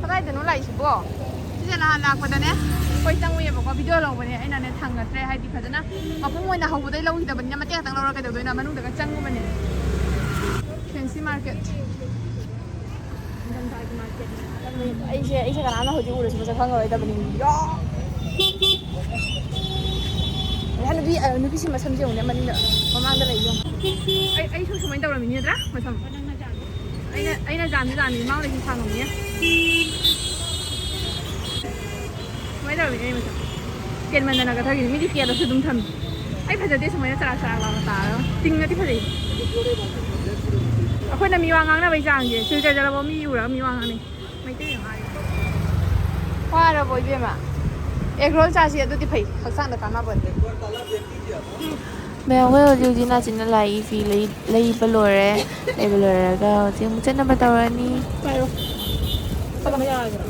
ꯀꯗꯥꯏꯗꯅꯣ ꯂꯥꯛꯏꯁꯤꯕꯣ? ꯁꯤꯁꯦ ꯅꯍꯥꯟ ꯂꯥꯛꯄꯗꯅꯦ ꯑꯩꯈꯣꯏ ꯆꯪꯉꯨꯏꯌꯦꯕꯀꯣ, video ꯂꯧꯕꯅꯦ꯫ ꯑꯩꯅꯅꯦ ꯊꯥꯡꯒꯠꯇ꯭ꯔꯦ, ꯍꯥꯏꯗꯤ ꯐꯖꯅ ꯃꯄꯨꯡ ꯑꯣꯏꯅ ꯍꯧꯕꯗꯩ ꯂꯧꯈꯤꯗꯕꯅꯤꯅ ꯃꯇꯦꯛ ꯈꯛꯇꯪ ꯂꯧꯔ ꯀꯩꯗꯧꯗꯣꯏꯅꯣ? ꯃꯅꯨꯡꯗꯒ ꯆꯪꯉꯨꯕꯅꯦ꯫ Fancy market꯫ ꯑꯩꯁꯦ, ꯑꯩꯁꯦ ꯀꯅꯥꯝꯅ ꯍꯧꯖꯤꯛ ꯎꯔꯁꯨ ꯃꯁꯛ ꯈꯪꯉꯔꯣꯏꯗꯕꯅꯤ꯫ ꯌꯥ! ꯌꯥ, ꯅꯨꯄꯤ, ꯑ, ꯅꯨꯄꯤꯁꯤ ꯃꯁꯝꯁꯦ ꯌꯦꯡꯉꯨꯅꯦ, ꯃꯅꯤꯡꯗ, ꯃꯃꯥꯡꯗ ꯂꯩ ꯌꯦꯡꯉꯨ꯫ ꯑꯩ, ꯑꯩꯁꯨ ꯁꯨꯃꯥꯏꯅ ꯇꯧꯔꯝꯃꯤꯅꯦ ꯅꯠꯇ꯭ꯔꯥ? ꯃꯁꯝ꯫ ꯑꯩꯅ, ꯑꯩꯅ ꯖꯥꯝꯗꯤ ꯖꯥꯝꯅꯤ, ꯃꯥꯅ ꯁꯤ ꯁꯥꯡꯉꯝꯅꯤ꯫ ꯁꯨꯃꯥꯏꯅ ꯇꯧꯔꯝꯃꯤꯅꯦ ꯑꯩ ꯃꯁꯝ꯫ ꯀꯦꯟꯃꯟꯗꯅ ꯀꯛꯊꯈꯤꯅꯤ꯫ ꯃꯤꯗꯤ ꯀꯦꯜꯂꯁꯨ ꯑꯗꯨꯝ ꯊꯝꯃꯤ꯫ ꯑꯩ ꯐꯖꯗꯦ ꯁꯨꯃꯥꯏꯅ ꯆꯔꯥꯛ ꯆꯔꯥꯛ ꯂꯥꯎꯅ ꯇꯥꯔꯒ꯫ ꯇꯤꯡꯉꯗꯤ ꯐꯖꯩ꯫ ꯑꯩꯈꯣꯏꯅ ꯃꯤ ꯋꯥ ꯉꯥꯡꯅꯕꯩ ꯆꯥꯡꯁꯦ ꯁꯤꯜꯆꯔ ꯆꯠꯂꯕ ꯃꯤ ꯎꯔꯒ ꯃꯤ ꯋꯥ ꯉꯥꯡꯅꯩ꯫ ꯃꯩꯇꯩ ꯌꯥꯝ ꯍꯥꯏꯌꯦ꯫ ꯋꯥꯔꯕꯣ ꯏꯕꯦꯝꯃ? ꯑꯦꯒ ꯔꯣꯜ ꯆꯥꯁꯤ ꯑꯗꯨꯗꯤ ꯐꯩ, ꯍꯛꯆꯥꯡꯗ ꯀꯥꯟꯅꯕꯅꯤ꯫ ꯃꯌꯥꯝ, ꯑꯩꯈꯣꯏ ꯍꯧꯖꯤꯛ ꯍꯧꯖꯤꯛ ꯅꯥꯆꯤꯟꯅ ꯂꯥꯛꯏ ꯐꯤ ꯂꯩ-, ꯂꯩꯕ ꯂꯣꯏꯔꯦ꯫ ꯂꯩꯕ ꯂꯣꯏꯔꯒ ꯍꯧꯖꯤꯛ ꯑꯃꯨꯛ ꯆꯠꯅꯕ ꯇꯧꯔꯅꯤ꯫ ꯄꯥꯏꯔꯣ꯫ ꯐꯖꯕ ꯌꯥꯔꯣꯏꯗ꯭ꯔꯣ?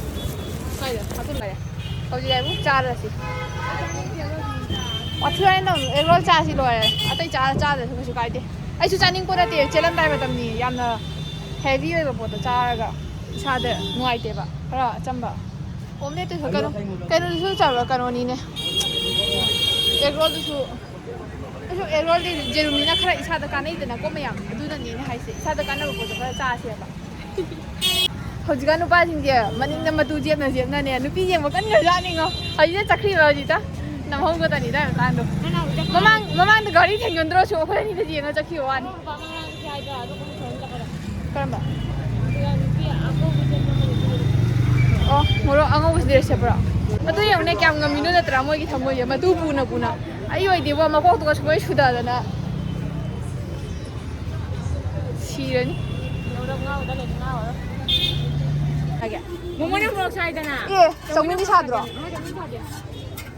ꯀꯥꯏꯗ? ꯍꯥꯞꯆꯤꯟꯕ ꯌꯥꯏ꯫ ꯍꯧꯖꯤꯛ ꯑꯃꯨꯛ ꯆꯥꯔꯁꯤ꯫ ꯋꯥꯊꯤ ꯋꯥꯔꯦꯝ ꯇꯧꯅꯨ꯫ ꯑꯦꯒ ꯔꯣꯜ ꯆꯥꯁꯤ ꯂꯣꯏꯔꯦ꯫ ꯑꯇꯩ ꯆꯥ-, ꯆꯥꯗ꯭ꯔꯁꯨ ꯀꯩꯁꯨ ꯀꯥꯏꯗꯦ꯫ ꯑꯩꯁꯨ ꯆꯥꯅꯤꯡꯄꯣꯠ ꯅꯠꯇꯦ꯫ ꯆꯦꯜꯂꯝꯗꯥꯏ ꯃꯇꯝꯅꯤ꯫ ꯌꯥꯝꯅ ꯍꯦꯚꯤ ꯑꯣꯏꯕ ꯄꯣꯠꯇꯣ ꯆꯥꯔꯒ ꯏꯁꯥꯗ ꯅꯨꯡꯉꯥꯏꯇꯦꯕ꯫ ꯈꯔ ꯑꯆꯝꯕ꯫ ꯑꯣꯝꯂꯦꯠꯇꯨꯁꯨ ꯀꯩꯅꯣ, ꯀꯩꯅꯣꯗꯨꯁꯨ ꯆꯥꯕ꯭ꯔꯥ? ꯀꯩꯅꯣꯅꯤꯅꯦ꯫ ꯑꯦꯒ ꯔꯣꯜꯗꯨꯁꯨ꯫ ꯑꯩꯁꯨ ꯑꯦꯒ ꯔꯣꯜꯗꯤ ꯖꯦꯔꯨꯝꯅꯤꯅ ꯈꯔ ꯏꯁꯥꯗ ꯀꯥꯟꯅꯩꯗꯅꯀꯣ ꯃꯌꯥꯝ꯫ ꯑꯗꯨꯅꯅꯦ ꯑꯩꯅ ꯍꯥꯏꯁꯦ꯫ ꯏꯁꯥꯗ ꯀꯥꯟꯅꯕ ꯄꯣꯠꯇꯣ ꯈꯔ ꯆꯥꯁꯦꯕ꯫ ꯍꯧꯖꯤꯛꯀꯥꯟ ꯅꯨꯄꯥꯁꯤꯡꯁꯦ ꯃꯅꯤꯡꯗ ꯃꯇꯨ ꯖꯦꯞꯅ ꯖꯦꯞꯅꯅꯦ ꯅꯨꯄꯤ ꯌꯦꯡꯕ ꯀꯟꯈ꯭ꯔꯖꯥꯠꯅꯤꯉꯣ꯫ ꯍꯧꯖꯤꯛꯇ ꯆꯠꯈ꯭ꯔꯤꯕ ꯍꯧꯖꯤꯛꯇ꯫ ꯅꯝꯍꯧꯒꯗꯅꯤꯗ ꯀꯥꯟꯗꯣ꯫ ꯃꯃꯥꯡ, ꯃꯃꯥꯡꯗ ꯒꯥꯔꯤ ꯊꯦꯡꯅꯗ꯭ꯔꯁꯨ ꯑꯩꯈꯣꯏ ꯑꯅꯤꯗ ꯌꯦꯡꯉ ꯆꯠꯈꯤꯕ ꯋꯥꯅꯤ꯫ ꯀꯔꯝꯕ? ꯑꯣ, ꯃꯣꯔꯣꯛ ꯑꯉꯧꯕꯁꯤꯗꯤ ꯁꯦꯠꯄ꯭ꯔꯣ? ꯑꯗꯨ ꯌꯦꯡꯉꯨꯅꯦ, ꯀꯌꯥꯝ ꯉꯝꯃꯤꯅꯣ ꯅꯠꯇ꯭ꯔꯥ ꯃꯣꯏꯒꯤ ꯊꯃꯣꯏꯁꯦ? ꯃꯇꯨ ꯄꯨꯅ ꯄꯨꯅ꯫ ꯑꯩ ꯑꯣꯏꯗꯤꯕꯣ, ꯃꯀꯣꯛꯇꯨꯒ ꯁꯨꯡꯁꯣꯏ ꯁꯨꯗꯗꯅ ꯁꯤꯔꯅꯤ꯫ ꯃꯣꯃꯣꯅ ꯃꯣꯔꯣꯛ ꯁꯥꯏꯗꯅ꯫ ꯑꯦ, ꯆꯧꯃꯤꯟꯗꯤ ꯁꯥꯗ꯭ꯔꯣ?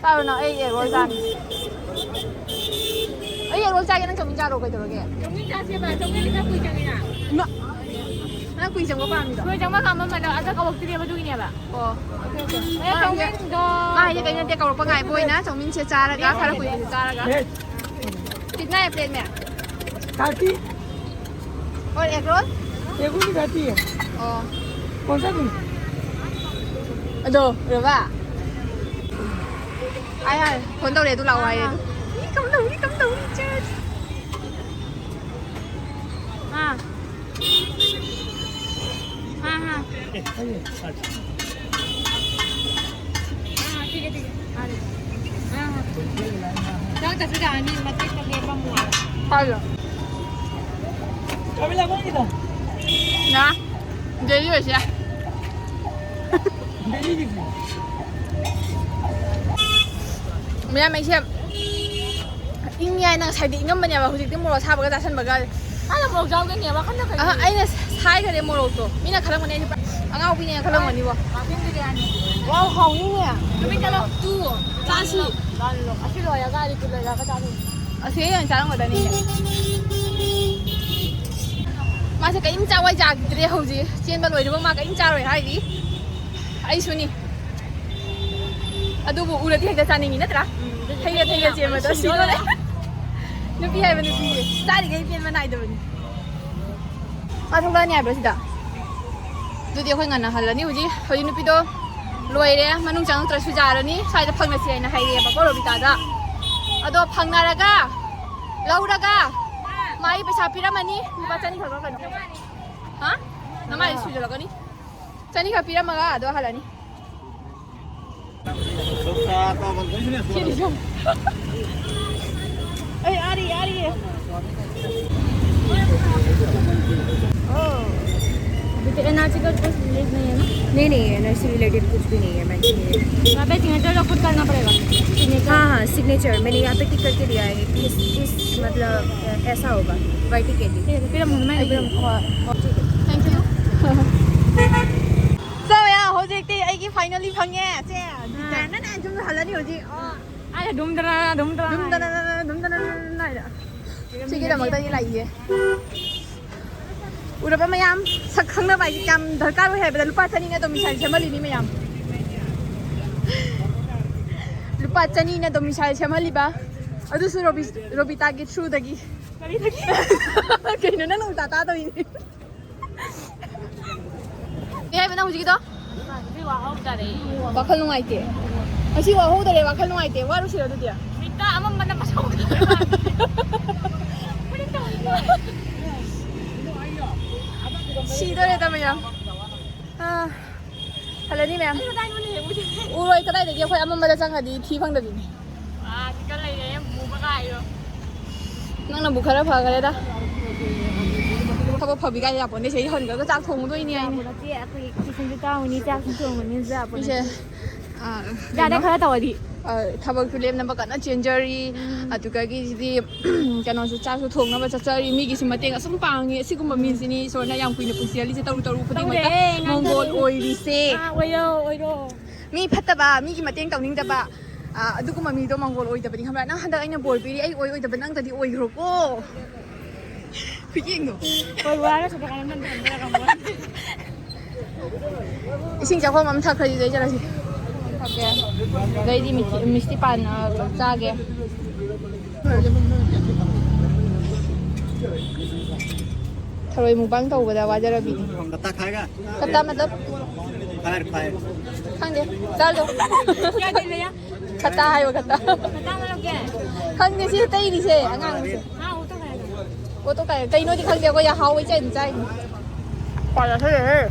ꯆꯥꯔꯣ ꯅꯪ, ꯑꯩ ꯑꯦꯒ ꯔꯣꯜ ꯆꯥꯅꯤ꯫ ꯑꯩ ꯑꯦꯒ ꯔꯣꯜ ꯆꯥꯒꯦ, ꯅꯪ ꯆꯧꯃꯤꯟ ꯆꯥꯔꯣ, ꯀꯩꯗꯧꯔꯒꯦ? ꯆꯧꯃꯤꯟ ꯆꯥꯁꯦꯕ, ꯆꯧꯃꯤꯟꯗꯤ ꯈꯔ ꯀꯨꯏ ꯆꯪꯉꯤꯅ꯫ ꯏꯃꯥ! ꯅꯪ ꯀꯨꯏ ꯆꯪꯕ ꯄꯥꯝꯃꯤꯗꯣ? ꯀꯨꯏ ꯆꯪꯕ ꯄꯥꯝꯕ ꯃꯥꯜꯂꯦ, ꯑꯗ ꯀꯧꯔꯛꯇ꯭ꯔꯤꯕ ꯑꯗꯨꯒꯤꯅꯦꯕ꯫ ꯑꯣ, ꯑꯣꯀꯦ, ꯑꯣꯀꯦ꯫ ꯑꯦ, ꯃꯥ ꯍꯥꯏꯁꯦ, ꯆꯧꯃꯤꯟꯗꯣ ꯃꯥ ꯍꯥꯏꯁꯦ ꯀꯩꯅꯣ ꯅꯠꯇꯦ, ꯀꯧꯔꯛꯄ ꯉꯥꯏꯕ ꯑꯣꯏꯅ ꯆꯧꯃꯤꯟꯁꯦ ꯆꯥꯔꯒ, ꯈꯔ ꯀꯨꯏꯕꯁꯦ ꯆꯥꯔꯒ꯫ ꯀꯤꯠꯅꯥ ꯍꯦ ꯄ꯭ꯂꯦꯠ ꯃꯦ? ꯊꯥꯔꯇꯤ꯫ और एग रोल? एग रोल भी खाती है। ओ। कौन सा दूँ? ꯑꯗꯣ, ꯔꯣꯕꯥ꯫ ꯍꯥꯏ, ꯍꯥꯏ꯫ ꯐꯣꯟ ꯇꯧꯔꯦ, ꯑꯗꯨ ꯂꯥꯛꯑꯣ ꯍꯥꯏꯌꯦ꯫ ꯃꯤ ꯀꯝꯗꯧꯔꯤ, ꯀꯝꯗꯧꯔꯤ, ꯆꯠ꯫ हाँ। हाँ, हाँ। हाँ, ठीक है, ठीक है। आ रहे। हाँ, हाँ। ꯆꯥꯛ ꯆꯥꯁꯤꯗ, ꯑꯅꯤ ꯃꯇꯦꯛ ꯃꯇꯦꯛ ꯐꯝꯃꯣ꯫ ꯍꯥꯏꯌꯣ꯫ ꯀꯥꯃꯤꯂꯥ, ꯃꯣꯏꯒꯤꯗꯣ꯫ ꯅ, ꯗꯦꯜꯂꯤ ꯑꯣꯏꯁꯦ꯫ ꯗꯦꯜꯂꯤꯒꯤꯁꯦ꯫ ꯃꯌꯥꯝ ꯑꯩꯁꯦ ꯏꯪꯉꯦ ꯍꯥꯏꯅ ꯉꯁꯥꯏꯗꯤ ꯏꯪꯉꯝꯕꯅꯦꯕ, ꯍꯧꯖꯤꯛꯇꯤ ꯃꯣꯔꯣꯛ ꯑꯁꯥꯕꯒ ꯆꯥꯁꯟꯕꯒ ꯃꯥꯅ ꯃꯣꯔꯣꯛ ꯆꯥꯎꯒꯦꯅꯦ, ꯋꯥꯈꯜꯅ ꯀꯩꯅꯣ? ꯑꯍ, ꯑꯩꯅ ꯁꯥꯏꯈꯔꯦ ꯃꯣꯔꯣꯛꯇꯣ꯫ ꯃꯤꯅ ꯈꯜꯂꯝꯒꯅꯤ ꯑꯩꯁꯦ ꯄꯨꯔꯥ ꯑꯉꯥꯎꯕꯤꯅꯦꯅ ꯈꯜꯂꯝꯒꯅꯤꯕꯣ꯫ ꯃꯥꯔꯀꯤꯡ ꯕꯤꯔꯌꯥꯅꯤ꯫ ꯋꯥꯎ, ꯍꯥꯎꯅꯤꯅꯦ꯫ ꯇꯨꯃꯤꯟ ꯆꯠꯂꯣ꯫ ꯇꯨ꯫ ꯆꯥꯁꯤ꯫ ꯂꯥꯜꯂꯣ꯫ ꯑꯁꯤ ꯂꯣꯏꯔꯒ ꯑꯗꯨ ꯂꯣꯏꯔꯒ ꯆꯥꯗꯣꯏꯅꯤ꯫ ꯑꯁꯤ ꯑꯣꯏꯅ ꯆꯥꯔꯝꯒꯗꯅꯤꯅꯦ꯫ ꯃꯥꯁꯦ ꯀꯔꯤꯝ ꯆꯥꯎ ꯍꯥꯏ ꯆꯥꯈꯤꯗ꯭ꯔꯦ ꯍꯧꯖꯤꯛ꯫ ꯆꯦꯟꯕ ꯂꯣꯏꯔꯕ ꯃꯥ ꯀꯔꯤꯝ ꯆꯥꯔꯣꯏ ꯍꯥꯏꯔꯤ꯫ ꯑꯩꯁꯨꯅꯤ꯫ ꯑꯗꯨꯕꯨ ꯎꯔꯗꯤ ꯍꯦꯛꯇ ꯆꯥꯅꯤꯡꯉꯤ ꯅꯠꯇ꯭ꯔꯥ? ꯎꯝ, ꯑꯗꯨꯗꯤ ꯊꯩꯔ ꯊꯩꯔ ꯆꯦꯟꯕꯗꯣ ꯁꯤꯗꯣꯔꯦ꯫ ꯁꯤꯗꯣꯔꯦ꯫ ꯅꯨꯄꯤ ꯍꯥꯏꯕ ꯅꯨꯄꯤꯁꯦ ꯆꯥꯔꯤꯈꯩ ꯄꯦꯟꯕ ꯅꯥꯏꯗꯕꯅꯤ꯫ ꯃꯥ ꯊꯣꯛꯂꯛꯑꯅꯤ ꯍꯥꯏꯕ꯭ꯔꯣ ꯁꯤꯗ? ꯑꯗꯨꯗꯤ ꯑꯩꯈꯣꯏ ꯉꯟꯅ ꯍꯜꯂꯅꯤ ꯍꯧꯖꯤꯛ꯫ ꯍꯧꯖꯤꯛ ꯅꯨꯄꯤꯗꯣ ꯂꯣꯏꯔꯦ, ꯃꯅꯨꯡ ꯆꯪꯉꯛꯇ꯭ꯔꯁꯨ ꯌꯥꯔꯅꯤ, ꯁ꯭ꯋꯥꯏꯗ ꯐꯪꯉꯁꯤ ꯍꯥꯏꯅ ꯍꯥꯏꯔꯛꯑꯦꯕꯀꯣ ꯔꯣꯕꯤꯇꯥꯗ꯫ ꯑꯗꯣ ꯐꯪꯅꯔꯒ ꯂꯧꯔꯒ ꯃꯥꯒꯤ ꯄꯩꯁꯥ ꯄꯤꯔꯝꯃꯅꯤ, ꯂꯨꯄꯥ ꯆꯅꯤ ꯈꯛ ꯂꯧꯔꯒꯅꯤ꯫ ꯍꯥ? ꯅꯃꯥꯏꯗ ꯁꯨꯖꯜꯂꯛꯀꯅꯤ꯫ ꯆꯅꯤ ꯈꯛ ꯄꯤꯔꯝꯃꯒ ꯑꯗꯣ ꯍꯜꯂꯅꯤ꯫ ꯁꯤꯗꯤ ꯁꯨꯝ꯫ ꯑꯩ ꯑꯥꯔꯤ, ꯑꯥꯔꯤ꯫ अभी तो एनआरसी का कुछ रिलेट नहीं है ना? नहीं, नहीं, एनआरसी रिलेटेड कुछ भी नहीं है, मैं इसलिए। यहाँ पे सिग्नेचर तो खुद करना पड़ेगा। सिग्नेचर। हाँ, हाँ, सिग्नेचर मैंने यहाँ पे टिक करके दिया है कि इस, इस मतलब ऐसा होगा, वाईटी के लिए। ठीक है, फिर हम, मैं अभी हम, हाँ, हाँ, ठीक है। Thank you. So, yeah, ꯍꯧꯖꯤꯛꯇꯤ ꯑꯩꯒꯤ finally ꯐꯪꯉꯦ꯫ ꯁꯦ, ꯗꯤꯖꯥꯏꯟꯅ ꯁꯨꯝ ꯍꯜꯂꯅꯤ ꯍꯧꯖꯤꯛ꯫ ꯑꯣ꯫ ꯑꯩꯅ ꯗꯨꯝ ꯗꯅ, ꯗꯨꯝ ꯗꯅ꯫ ꯗꯨꯝ ꯗꯅ, ꯗꯨꯝ ꯗꯅ, ꯗꯨꯝ ꯗꯅ ꯍꯥꯏꯔ꯫ ꯁꯤꯒꯤꯗꯃꯛꯇꯗꯤ ꯂꯥꯛꯏꯌꯦ꯫ ꯎꯔꯕ ꯃꯌꯥꯝ, ꯁꯛ ꯈꯪꯅꯕ ꯍꯥꯏꯁꯦ ꯀꯌꯥꯝ ꯗꯔꯀꯥꯔ ꯑꯣꯏ ꯍꯥꯏꯕꯗ ꯂꯨꯄꯥ ꯆꯅꯤꯅ domicile ꯁꯦꯝꯍꯜꯂꯤꯅꯤ ꯃꯌꯥꯝ꯫ ꯂꯨꯄꯥ ꯆꯅꯤꯅ domicile ꯁꯦꯝꯍꯜꯂꯤꯕ, ꯑꯗꯨꯁꯨ ꯔꯣꯕꯤ-, ꯔꯣꯕꯤꯇꯥꯒꯤ through ꯗꯒꯤ꯫ ꯀꯩꯅꯣ ꯅꯪꯅ ꯎꯜꯇꯥ ꯇꯥꯗꯧꯔꯤꯅꯦ꯫ ꯀꯩ ꯍꯥꯏꯕ ꯅꯪ ꯍꯧꯖꯤꯛꯀꯤꯗꯣ? ꯉꯁꯤ ꯋꯥꯍꯧꯗꯔꯦ꯫ ꯋꯥꯈꯜ ꯅꯨꯡꯉꯥꯏꯇꯦ꯫ ꯉꯁꯤ ꯋꯥꯍꯧꯗꯔꯦ, ꯋꯥꯈꯜ ꯅꯨꯡꯉꯥꯏꯇꯦ꯫ ꯋꯥꯔꯨꯁꯤꯔꯣ ꯑꯗꯨꯗꯤ? ꯃꯤꯠꯇ ꯑꯃꯝꯕꯅ ꯃꯁꯧ ꯈꯪꯗꯦ꯫ ꯐꯨꯔꯤꯠ ꯇꯧꯔꯤꯅꯦ꯫ ꯁꯤꯗꯣꯔꯦꯗ ꯃꯌꯥꯝ꯫ ꯑꯥ, ꯍꯜꯂꯅꯤ ꯃꯌꯥꯝ꯫ ꯑꯩ ꯀꯗꯥꯏꯅꯣ ꯂꯩꯍꯧꯔꯤꯁꯦ? ꯎꯔꯣꯏ, ꯀꯗꯥꯏꯗꯒꯤ ꯑꯩꯈꯣꯏ ꯑꯃꯝꯕꯗ ꯆꯪꯉꯗꯤ ꯊꯤ ꯐꯪꯗꯕꯤꯅꯤ꯫ ꯑꯥ, ꯁꯤꯗ ꯂꯩꯔꯦ, ꯃꯨꯕ ꯀꯥꯏꯌꯣ꯫ ꯅꯪꯅꯕꯨ ꯈꯔ ꯐꯈꯔꯦꯗ꯫ ꯊꯕꯛ ꯐꯕꯤ ꯀꯥꯏ ꯌꯥꯄꯣꯟꯇꯦ, ꯁꯤꯗꯩ ꯍꯟꯈ꯭ꯔꯒ ꯆꯥꯛ ꯊꯣꯡꯉꯨꯗꯣꯏꯅꯤ ꯍꯥꯏꯅꯤ꯫ ꯅꯠꯇꯦ, ꯑꯩꯈꯣꯏ ꯇꯨꯏꯁꯟꯁꯨ ꯇꯥꯛꯎꯅꯤ, ꯆꯥꯛꯁꯨ ꯊꯣꯡꯉꯨꯅꯤ, ꯆꯥꯄꯣꯟ ꯃꯤꯁꯦ, ꯅꯠꯇꯦ꯫ ꯑꯥ, ꯌꯥꯔꯦ, ꯀꯩꯅꯣ? ꯈꯔ ꯇꯧꯔꯗꯤ꯫ ꯑ, ꯊꯕꯛꯁꯨ ꯂꯦꯞꯅꯕ ꯀꯟꯅ ꯆꯦꯟꯖꯔꯤ꯫ ꯎꯝ꯫ ꯑꯗꯨꯗꯒꯤꯗꯤ ꯀꯩꯅꯣꯁꯨ, ꯆꯥꯛꯁꯨ ꯊꯣꯡꯅꯕ ꯆꯠꯆꯔꯤ꯫ ꯃꯤꯒꯤꯁꯨ ꯃꯇꯦꯡ ꯑꯁꯨꯝ ꯄꯥꯡꯉꯤ꯫ ꯑꯁꯤꯒꯨꯝꯕ ꯃꯤꯁꯤꯅꯤ ꯏꯁꯣꯔꯅ ꯌꯥꯝ ꯀꯨꯏꯅ ꯄꯨꯟꯁꯤꯍꯜꯂꯤꯁꯦ꯫ ꯇꯧꯔꯨ ꯇꯧꯔꯨ ꯈꯨꯗꯤꯡꯃꯛꯇ ꯇꯧꯔꯦ, ꯃꯪꯒꯣꯜ ꯉꯥꯡꯊꯔꯦ꯫ ꯑꯣꯏꯔꯤꯁꯦ꯫ ꯑꯥ, ꯑꯣꯏꯔꯣ, ꯑꯣꯏꯔꯣ꯫ ꯃꯤ ꯐꯠꯇꯕ, ꯃꯤꯒꯤ ꯃꯇꯦꯡ ꯇꯧꯅꯤꯡꯗꯕ, ꯑ, ꯑꯗꯨꯒꯨꯝꯕ ꯃꯤꯗꯣ ꯃꯪꯒꯣꯜ ꯑꯣꯏꯗꯕꯅꯤ, ꯈꯪꯕ꯭ꯔꯥ? ꯅꯪ ꯍꯟꯗꯛ ꯑꯩꯅ ꯕꯣꯔ ꯄꯤꯔꯤ, ꯑꯩ ꯑꯣꯏ ꯑꯣꯏꯗꯕ ꯅꯪꯗꯗꯤ ꯑꯣꯏꯈ꯭ꯔꯣꯀꯣ꯫ ꯈꯨꯌꯦꯡꯗꯣ꯫ ꯍꯣꯏ, ꯋꯥꯔꯁꯨ ꯀꯩꯀꯥ ꯅꯝꯊꯔꯒ ꯑꯃꯨꯛ꯫ ꯏꯁꯤꯡ ꯆꯥꯛꯐꯝ ꯑꯃ ꯊꯛꯈ꯭ꯔꯁꯤ, ꯑꯗꯩ ꯆꯠꯂꯁꯤ꯫ ꯊꯛꯀꯦ꯫ ꯑꯗꯩꯗꯤ ꯃꯤꯊꯤ-, ꯃꯤꯁꯇꯤ ꯄꯥꯟ, ꯑ, ꯆꯥꯒꯦ꯫ ꯊꯔꯣꯏ ꯃꯨꯛꯕꯥꯡ ꯇꯧꯕꯗ ꯋꯥꯖꯔꯕꯤꯅꯤ꯫ ꯈꯠꯇꯥ ꯈꯥꯏꯒꯥ? ꯈꯠꯇꯥ ꯃꯇꯂꯕ? Fire, fire. ꯈꯪꯗꯦ꯫ ꯆꯥꯔꯗꯣ꯫ ꯈꯠꯇꯥ ꯍꯥꯏꯌꯣ, ꯈꯠꯇꯥ꯫ ꯈꯠꯇꯥ ꯑꯃ ꯂꯧꯒꯦ꯫ ꯈꯪꯗꯦ, ꯁꯤ ꯇꯩꯔꯤꯁꯦ ꯑꯉꯥꯡꯁꯦ꯫ ꯍꯥ, ꯑꯣ ꯇꯣ ꯈꯥꯏꯒꯥ꯫ ꯑꯣ ꯇꯣ ꯈꯥꯏꯒꯥ꯫ ꯀꯩꯅꯣꯗꯤ ꯈꯪꯗꯦ, ꯑꯩꯈꯣꯏ ꯌꯥꯝ ꯍꯥꯎꯋꯦ ꯆꯥꯏꯅ ꯆꯥꯏꯅꯤ꯫ ꯀ꯭ꯋꯥ ꯆꯥꯁꯤꯜꯂꯦꯍꯦ꯫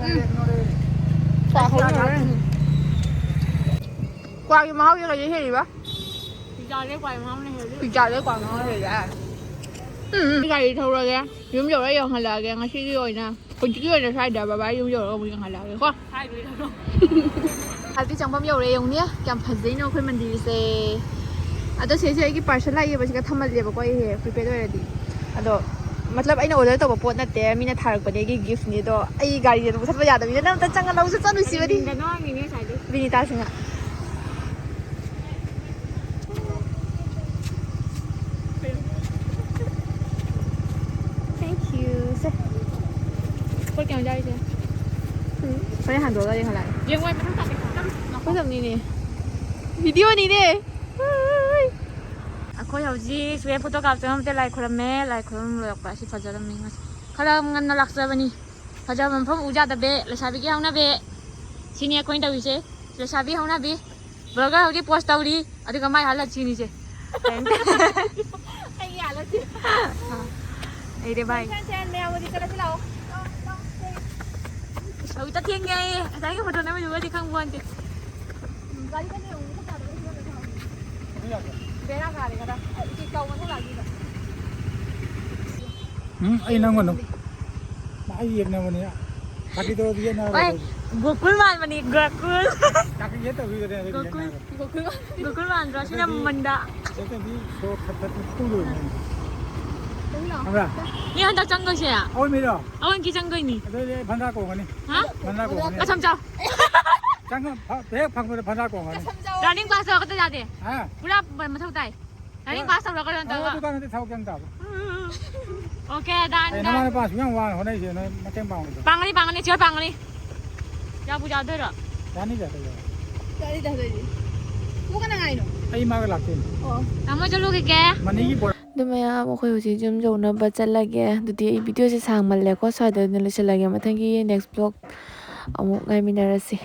ꯎꯝ꯫ ꯀ꯭ꯋꯥ ꯍꯧꯔꯦ꯫ ꯀ꯭ꯋꯥꯒꯤ ꯃꯍꯥꯎꯁꯦ ꯀꯩꯗ ꯍꯦꯜꯂꯤꯕ? ꯄꯤꯖꯥꯗꯩ ꯀ꯭ꯋꯥꯏ ꯃꯍꯥꯎꯅ ꯍꯦꯜꯂꯤ꯫ ꯄꯤꯖꯥꯗꯩ ꯀ꯭ꯋꯥꯏ ꯃꯍꯥꯎ ꯍꯦꯜꯂꯦ꯫ ꯎꯝ, ꯎꯝ, ꯒꯥꯔꯤ ꯊꯧꯔꯒꯦ꯫ ꯌꯨꯝ ꯌꯧꯔ ꯌꯦꯡꯍꯜꯂꯛꯑꯒꯦ ꯉꯁꯤꯒꯤ ꯑꯣꯏꯅ꯫ ꯍꯧꯖꯤꯛꯀꯤ ꯑꯣꯏꯅ ꯁ꯭ꯋꯥꯏꯗ ꯕꯕꯥ ꯌꯨꯝ ꯌꯧꯔꯒ ꯑꯃꯨꯛ ꯌꯦꯡꯍꯜꯂꯛꯑꯒꯦꯀꯣ꯫ ꯍꯥꯏꯗꯣꯏꯔꯣ? ꯍꯥꯏꯕꯗꯤ ꯆꯪꯐꯝ ꯌꯧꯔꯦ ꯌꯦꯡꯉꯨꯅꯦ꯫ ꯀꯌꯥꯝ ꯐꯖꯩꯅꯣ ꯑꯩꯈꯣꯏ ꯃꯟꯗꯤꯔꯁꯦ꯫ ꯑꯗꯣ ꯁꯤꯁꯦ ꯑꯩꯒꯤ ꯄꯥꯔꯁꯦꯜ ꯂꯥꯛꯏꯕꯁꯤꯒ ꯊꯝꯍꯜꯂꯦꯕꯀꯣ ꯑꯩꯁꯦ ꯄ꯭ꯔꯤꯄꯦꯗ ꯑꯣꯏꯔꯗꯤ꯫ ꯑꯗꯣ ꯃꯇꯂꯕ ꯑꯩꯅ ꯑꯣꯔꯗꯔ ꯇꯧꯕ ꯄꯣꯠ ꯅꯠꯇꯦ, ꯃꯤꯅ ꯊꯥꯔꯛꯄꯅꯦ ꯑꯩꯒꯤ ꯒꯤꯐꯅꯦ꯫ ꯑꯗꯣ ꯑꯩ ꯒꯥꯔꯤꯗ ꯑꯗꯨꯝ ꯆꯠꯄ ꯌꯥꯗꯕꯅꯤꯅ ꯅꯪ ꯑꯝꯇ ꯆꯪꯉ ꯂꯧꯁꯨ ꯆꯠꯂꯨꯁꯤꯕꯗꯤ꯫ ꯀꯔꯤꯗꯅꯣ ꯍꯪꯉꯤꯅꯦ ꯉꯁꯥꯏꯗꯩ꯫ Binita Singh. Thank you, sir. ꯄꯣꯠ ꯀꯌꯥꯝ ꯆꯥꯔꯤꯁꯦ? ꯎꯝ, ꯍꯣꯔꯦꯟ ꯍꯟꯗꯣꯛꯑꯒ ꯌꯦꯡꯍꯜꯂꯛꯑꯒꯦ꯫ ꯌꯦꯡꯉꯣ, ꯃꯊꯪ ꯇꯥꯗꯦ꯫ ꯈꯣꯏꯗꯝꯅꯤꯅꯦ꯫ ꯚꯤꯗꯤꯑꯣꯅꯤꯅꯦ꯫ ꯍꯣꯏ꯫ ꯑꯩꯈꯣꯏ ꯍꯧꯖꯤꯛ ꯁ꯭ꯋꯦꯠ ꯐꯣꯇꯣ ꯀꯥꯞ ꯆꯪꯉꯝꯗꯦ, ꯂꯥꯏ ꯈꯣꯏꯔꯝꯃꯦ꯫ ꯂꯥꯏ ꯈꯣꯏꯔꯝ ꯂꯣꯏꯔꯛꯄ ꯑꯁꯤ ꯐꯖꯔꯝꯃꯤ ꯉꯁꯤ꯫ ꯈꯔ ꯉꯟꯅ ꯂꯥꯛꯆꯕꯅꯤ꯫ ꯐꯖꯕ ꯃꯐꯝ ꯎ ꯌꯥꯗꯕꯤ, ꯂꯩꯁꯥꯕꯤꯒꯤ ꯍꯧꯅꯕꯤ꯫ ꯁꯤꯅꯤ ꯑꯩꯈꯣꯏꯅ ꯇꯧꯔꯤꯁꯦ꯫ ꯂꯩꯁꯥꯕꯤ ꯍꯧꯅꯕꯤ꯫ ꯕ꯭ꯂꯣꯒꯔ ꯍꯧꯖꯤꯛ ꯄꯣꯁ ꯇꯧꯔꯤ, ꯑꯗꯨꯒ ꯃꯥꯏ ꯍꯥꯜꯂ ꯆꯦꯟꯈꯤꯁꯦ꯫ ꯑꯩ ꯍꯥꯜꯂ ꯆꯦꯟ-꯫ ꯑꯥ, ꯑꯩꯗꯤ ꯚꯥꯏ꯫ ꯁꯦꯟ, ꯁꯦꯟ, ꯃꯌꯥꯝ ꯍꯧꯖꯤꯛ ꯆꯠꯂꯁꯤ ꯂꯥꯛꯑꯣ꯫ ꯍꯧꯖꯤꯛꯇ ꯊꯦꯡꯉꯦ ꯑꯩ꯫ ꯉꯁꯥꯏꯒꯤ ꯐꯣꯇꯣ ꯅꯝꯃꯤꯗꯨꯒꯗꯤ ꯈꯪꯕ ꯋꯥꯅꯤ꯫ ꯒꯥꯔꯤ ꯀꯟꯅ ꯌꯧꯕ ꯇꯥꯗꯕ ꯐꯤꯕꯝꯗ ꯊꯝꯃꯝꯃꯦ꯫ ꯕꯦꯔꯥ ꯀꯥꯔꯦ ꯈꯔ꯫ ꯏꯆꯦ ꯆꯥꯎꯕ ꯊꯣꯛ ꯂꯥꯛꯑꯗꯤꯕ꯫ ꯎꯝ, ꯑꯩ ꯅꯪꯉꯣꯟꯗ ꯃꯥ ꯌꯦꯛꯅꯕꯅꯦ꯫ ꯐꯥꯒꯤ ꯇꯧꯔꯗꯤ ꯌꯦꯛꯅꯕ ꯍꯣꯏ, ꯇꯧꯗꯦ꯫ ꯒꯣꯀꯨꯜ ꯃꯥꯟꯕꯅꯤ, ꯒꯣꯀꯨꯜ꯫ ꯆꯥꯛꯀ ꯌꯦꯠ ꯇꯧꯕꯤꯒꯗ꯭ꯔꯦ ꯑꯗꯨꯗꯤ ꯒꯣꯀꯨꯜ꯫ ꯌꯦꯡꯉꯒ꯫ ꯒꯣꯀꯨꯜ ꯒꯣꯀꯨꯜ ꯃꯥꯟꯗ꯭ꯔꯣ? ꯁꯤꯅ ꯃꯟꯗ꯫ ꯆꯠꯇꯗꯤ ꯁꯣ ꯈꯠ ꯈꯠ ꯐꯨꯗꯣꯏꯅꯦ꯫ ꯀꯩꯅꯣ? ꯈꯪꯕ꯭ꯔꯥ? ꯃꯤ ꯍꯟꯗꯛ ꯆꯪꯗꯣꯏꯁꯦ꯫ ꯑꯑꯣꯟꯕꯤꯔꯣ? ꯑꯑꯣꯟꯀꯤ ꯆꯪꯗꯣꯏꯅꯤ꯫ ꯑꯗꯨꯗꯤ ꯑꯩ ꯚꯟꯗꯥ ꯀꯣꯡꯒꯅꯤ꯫ ꯍꯥ? ꯚꯟꯗꯥ ꯀꯣꯡꯒꯅꯤ꯫ ꯀꯁꯝ ꯆꯥꯎ꯫ ꯆꯪꯉ ꯐ- ꯍꯦꯛ ꯐꯪꯕꯗ ꯚꯟꯗꯥ ꯀꯣꯡꯒꯅꯤ꯫ ꯔꯥꯅꯤꯡ ꯄꯥꯁ ꯇꯧꯔꯛꯇ ꯌꯥꯗꯦ꯫ ꯍꯥ? ꯄꯨꯔꯥ ꯃꯊꯧ ꯇꯥꯏ꯫ ꯔꯥꯅꯤꯡ ꯄꯥꯁ ꯇꯧꯔꯛꯀꯗ꯭ ꯑꯣ, ꯅꯠꯇꯕ꯫ ꯗꯨꯀꯥꯟꯗꯗꯤ ꯊꯕꯛ ꯆꯪ ꯇꯥꯕ꯫ ꯑꯣꯀꯦ, ꯗꯥꯟ, ꯑꯩ ꯗꯥꯟ꯫ ꯅꯃꯥ ꯅꯄꯥꯁꯨ ꯌꯥꯝ ꯋꯥꯅ ꯍꯣꯠꯅꯩꯁꯦ ꯅꯣꯏ ꯃꯇꯦꯡ ꯄꯥꯡꯕꯗꯣ꯫ ꯄꯥꯡꯒꯅꯤ, ꯄꯥꯡꯒꯅꯤ, ꯁꯤꯌꯣꯔ ꯄꯥꯡꯒꯅꯤ꯫ ꯌꯥꯕꯨ ꯌꯥꯗꯣꯏꯔꯣ? ꯌꯥꯅꯤꯗ ꯀꯩꯗꯧꯔꯒꯦ꯫ ꯀꯔꯤ ꯇꯧꯗꯣꯏꯅꯤ? ꯄꯨ ꯀꯅꯥ ꯉꯥꯏꯅꯣ? ꯑꯩ ꯃꯥꯒ ꯂꯥꯛꯇꯣꯏꯅꯤ꯫ ꯑꯣ꯫ ꯇꯥꯃꯣ ꯆꯠꯂꯨꯈꯤꯒꯦ꯫ ꯃꯅꯤꯒꯤ ꯕꯣꯔꯥ꯫ ꯑꯗꯨ ꯃꯌꯥꯝ ꯑꯩꯈꯣꯏ ꯍꯧꯖꯤꯛ ꯌꯨꯝ ꯌꯧꯅꯕ ꯆꯠꯂꯒꯦ꯫ ꯑꯗꯨꯗꯤ ꯑꯩ ꯚꯤꯗꯤꯑꯣꯁꯦ ꯁꯥꯡꯃꯜꯂꯦꯀꯣ, ꯁ꯭ꯋꯥꯏꯗ ꯑꯣꯏꯅ ꯂꯣꯏꯁꯤꯜꯂꯒꯦ꯫ ꯃꯊꯪꯒꯤ next vlog ꯑꯃꯨꯛ ꯉꯥꯏꯃꯤꯟꯅꯔꯁꯤ꯫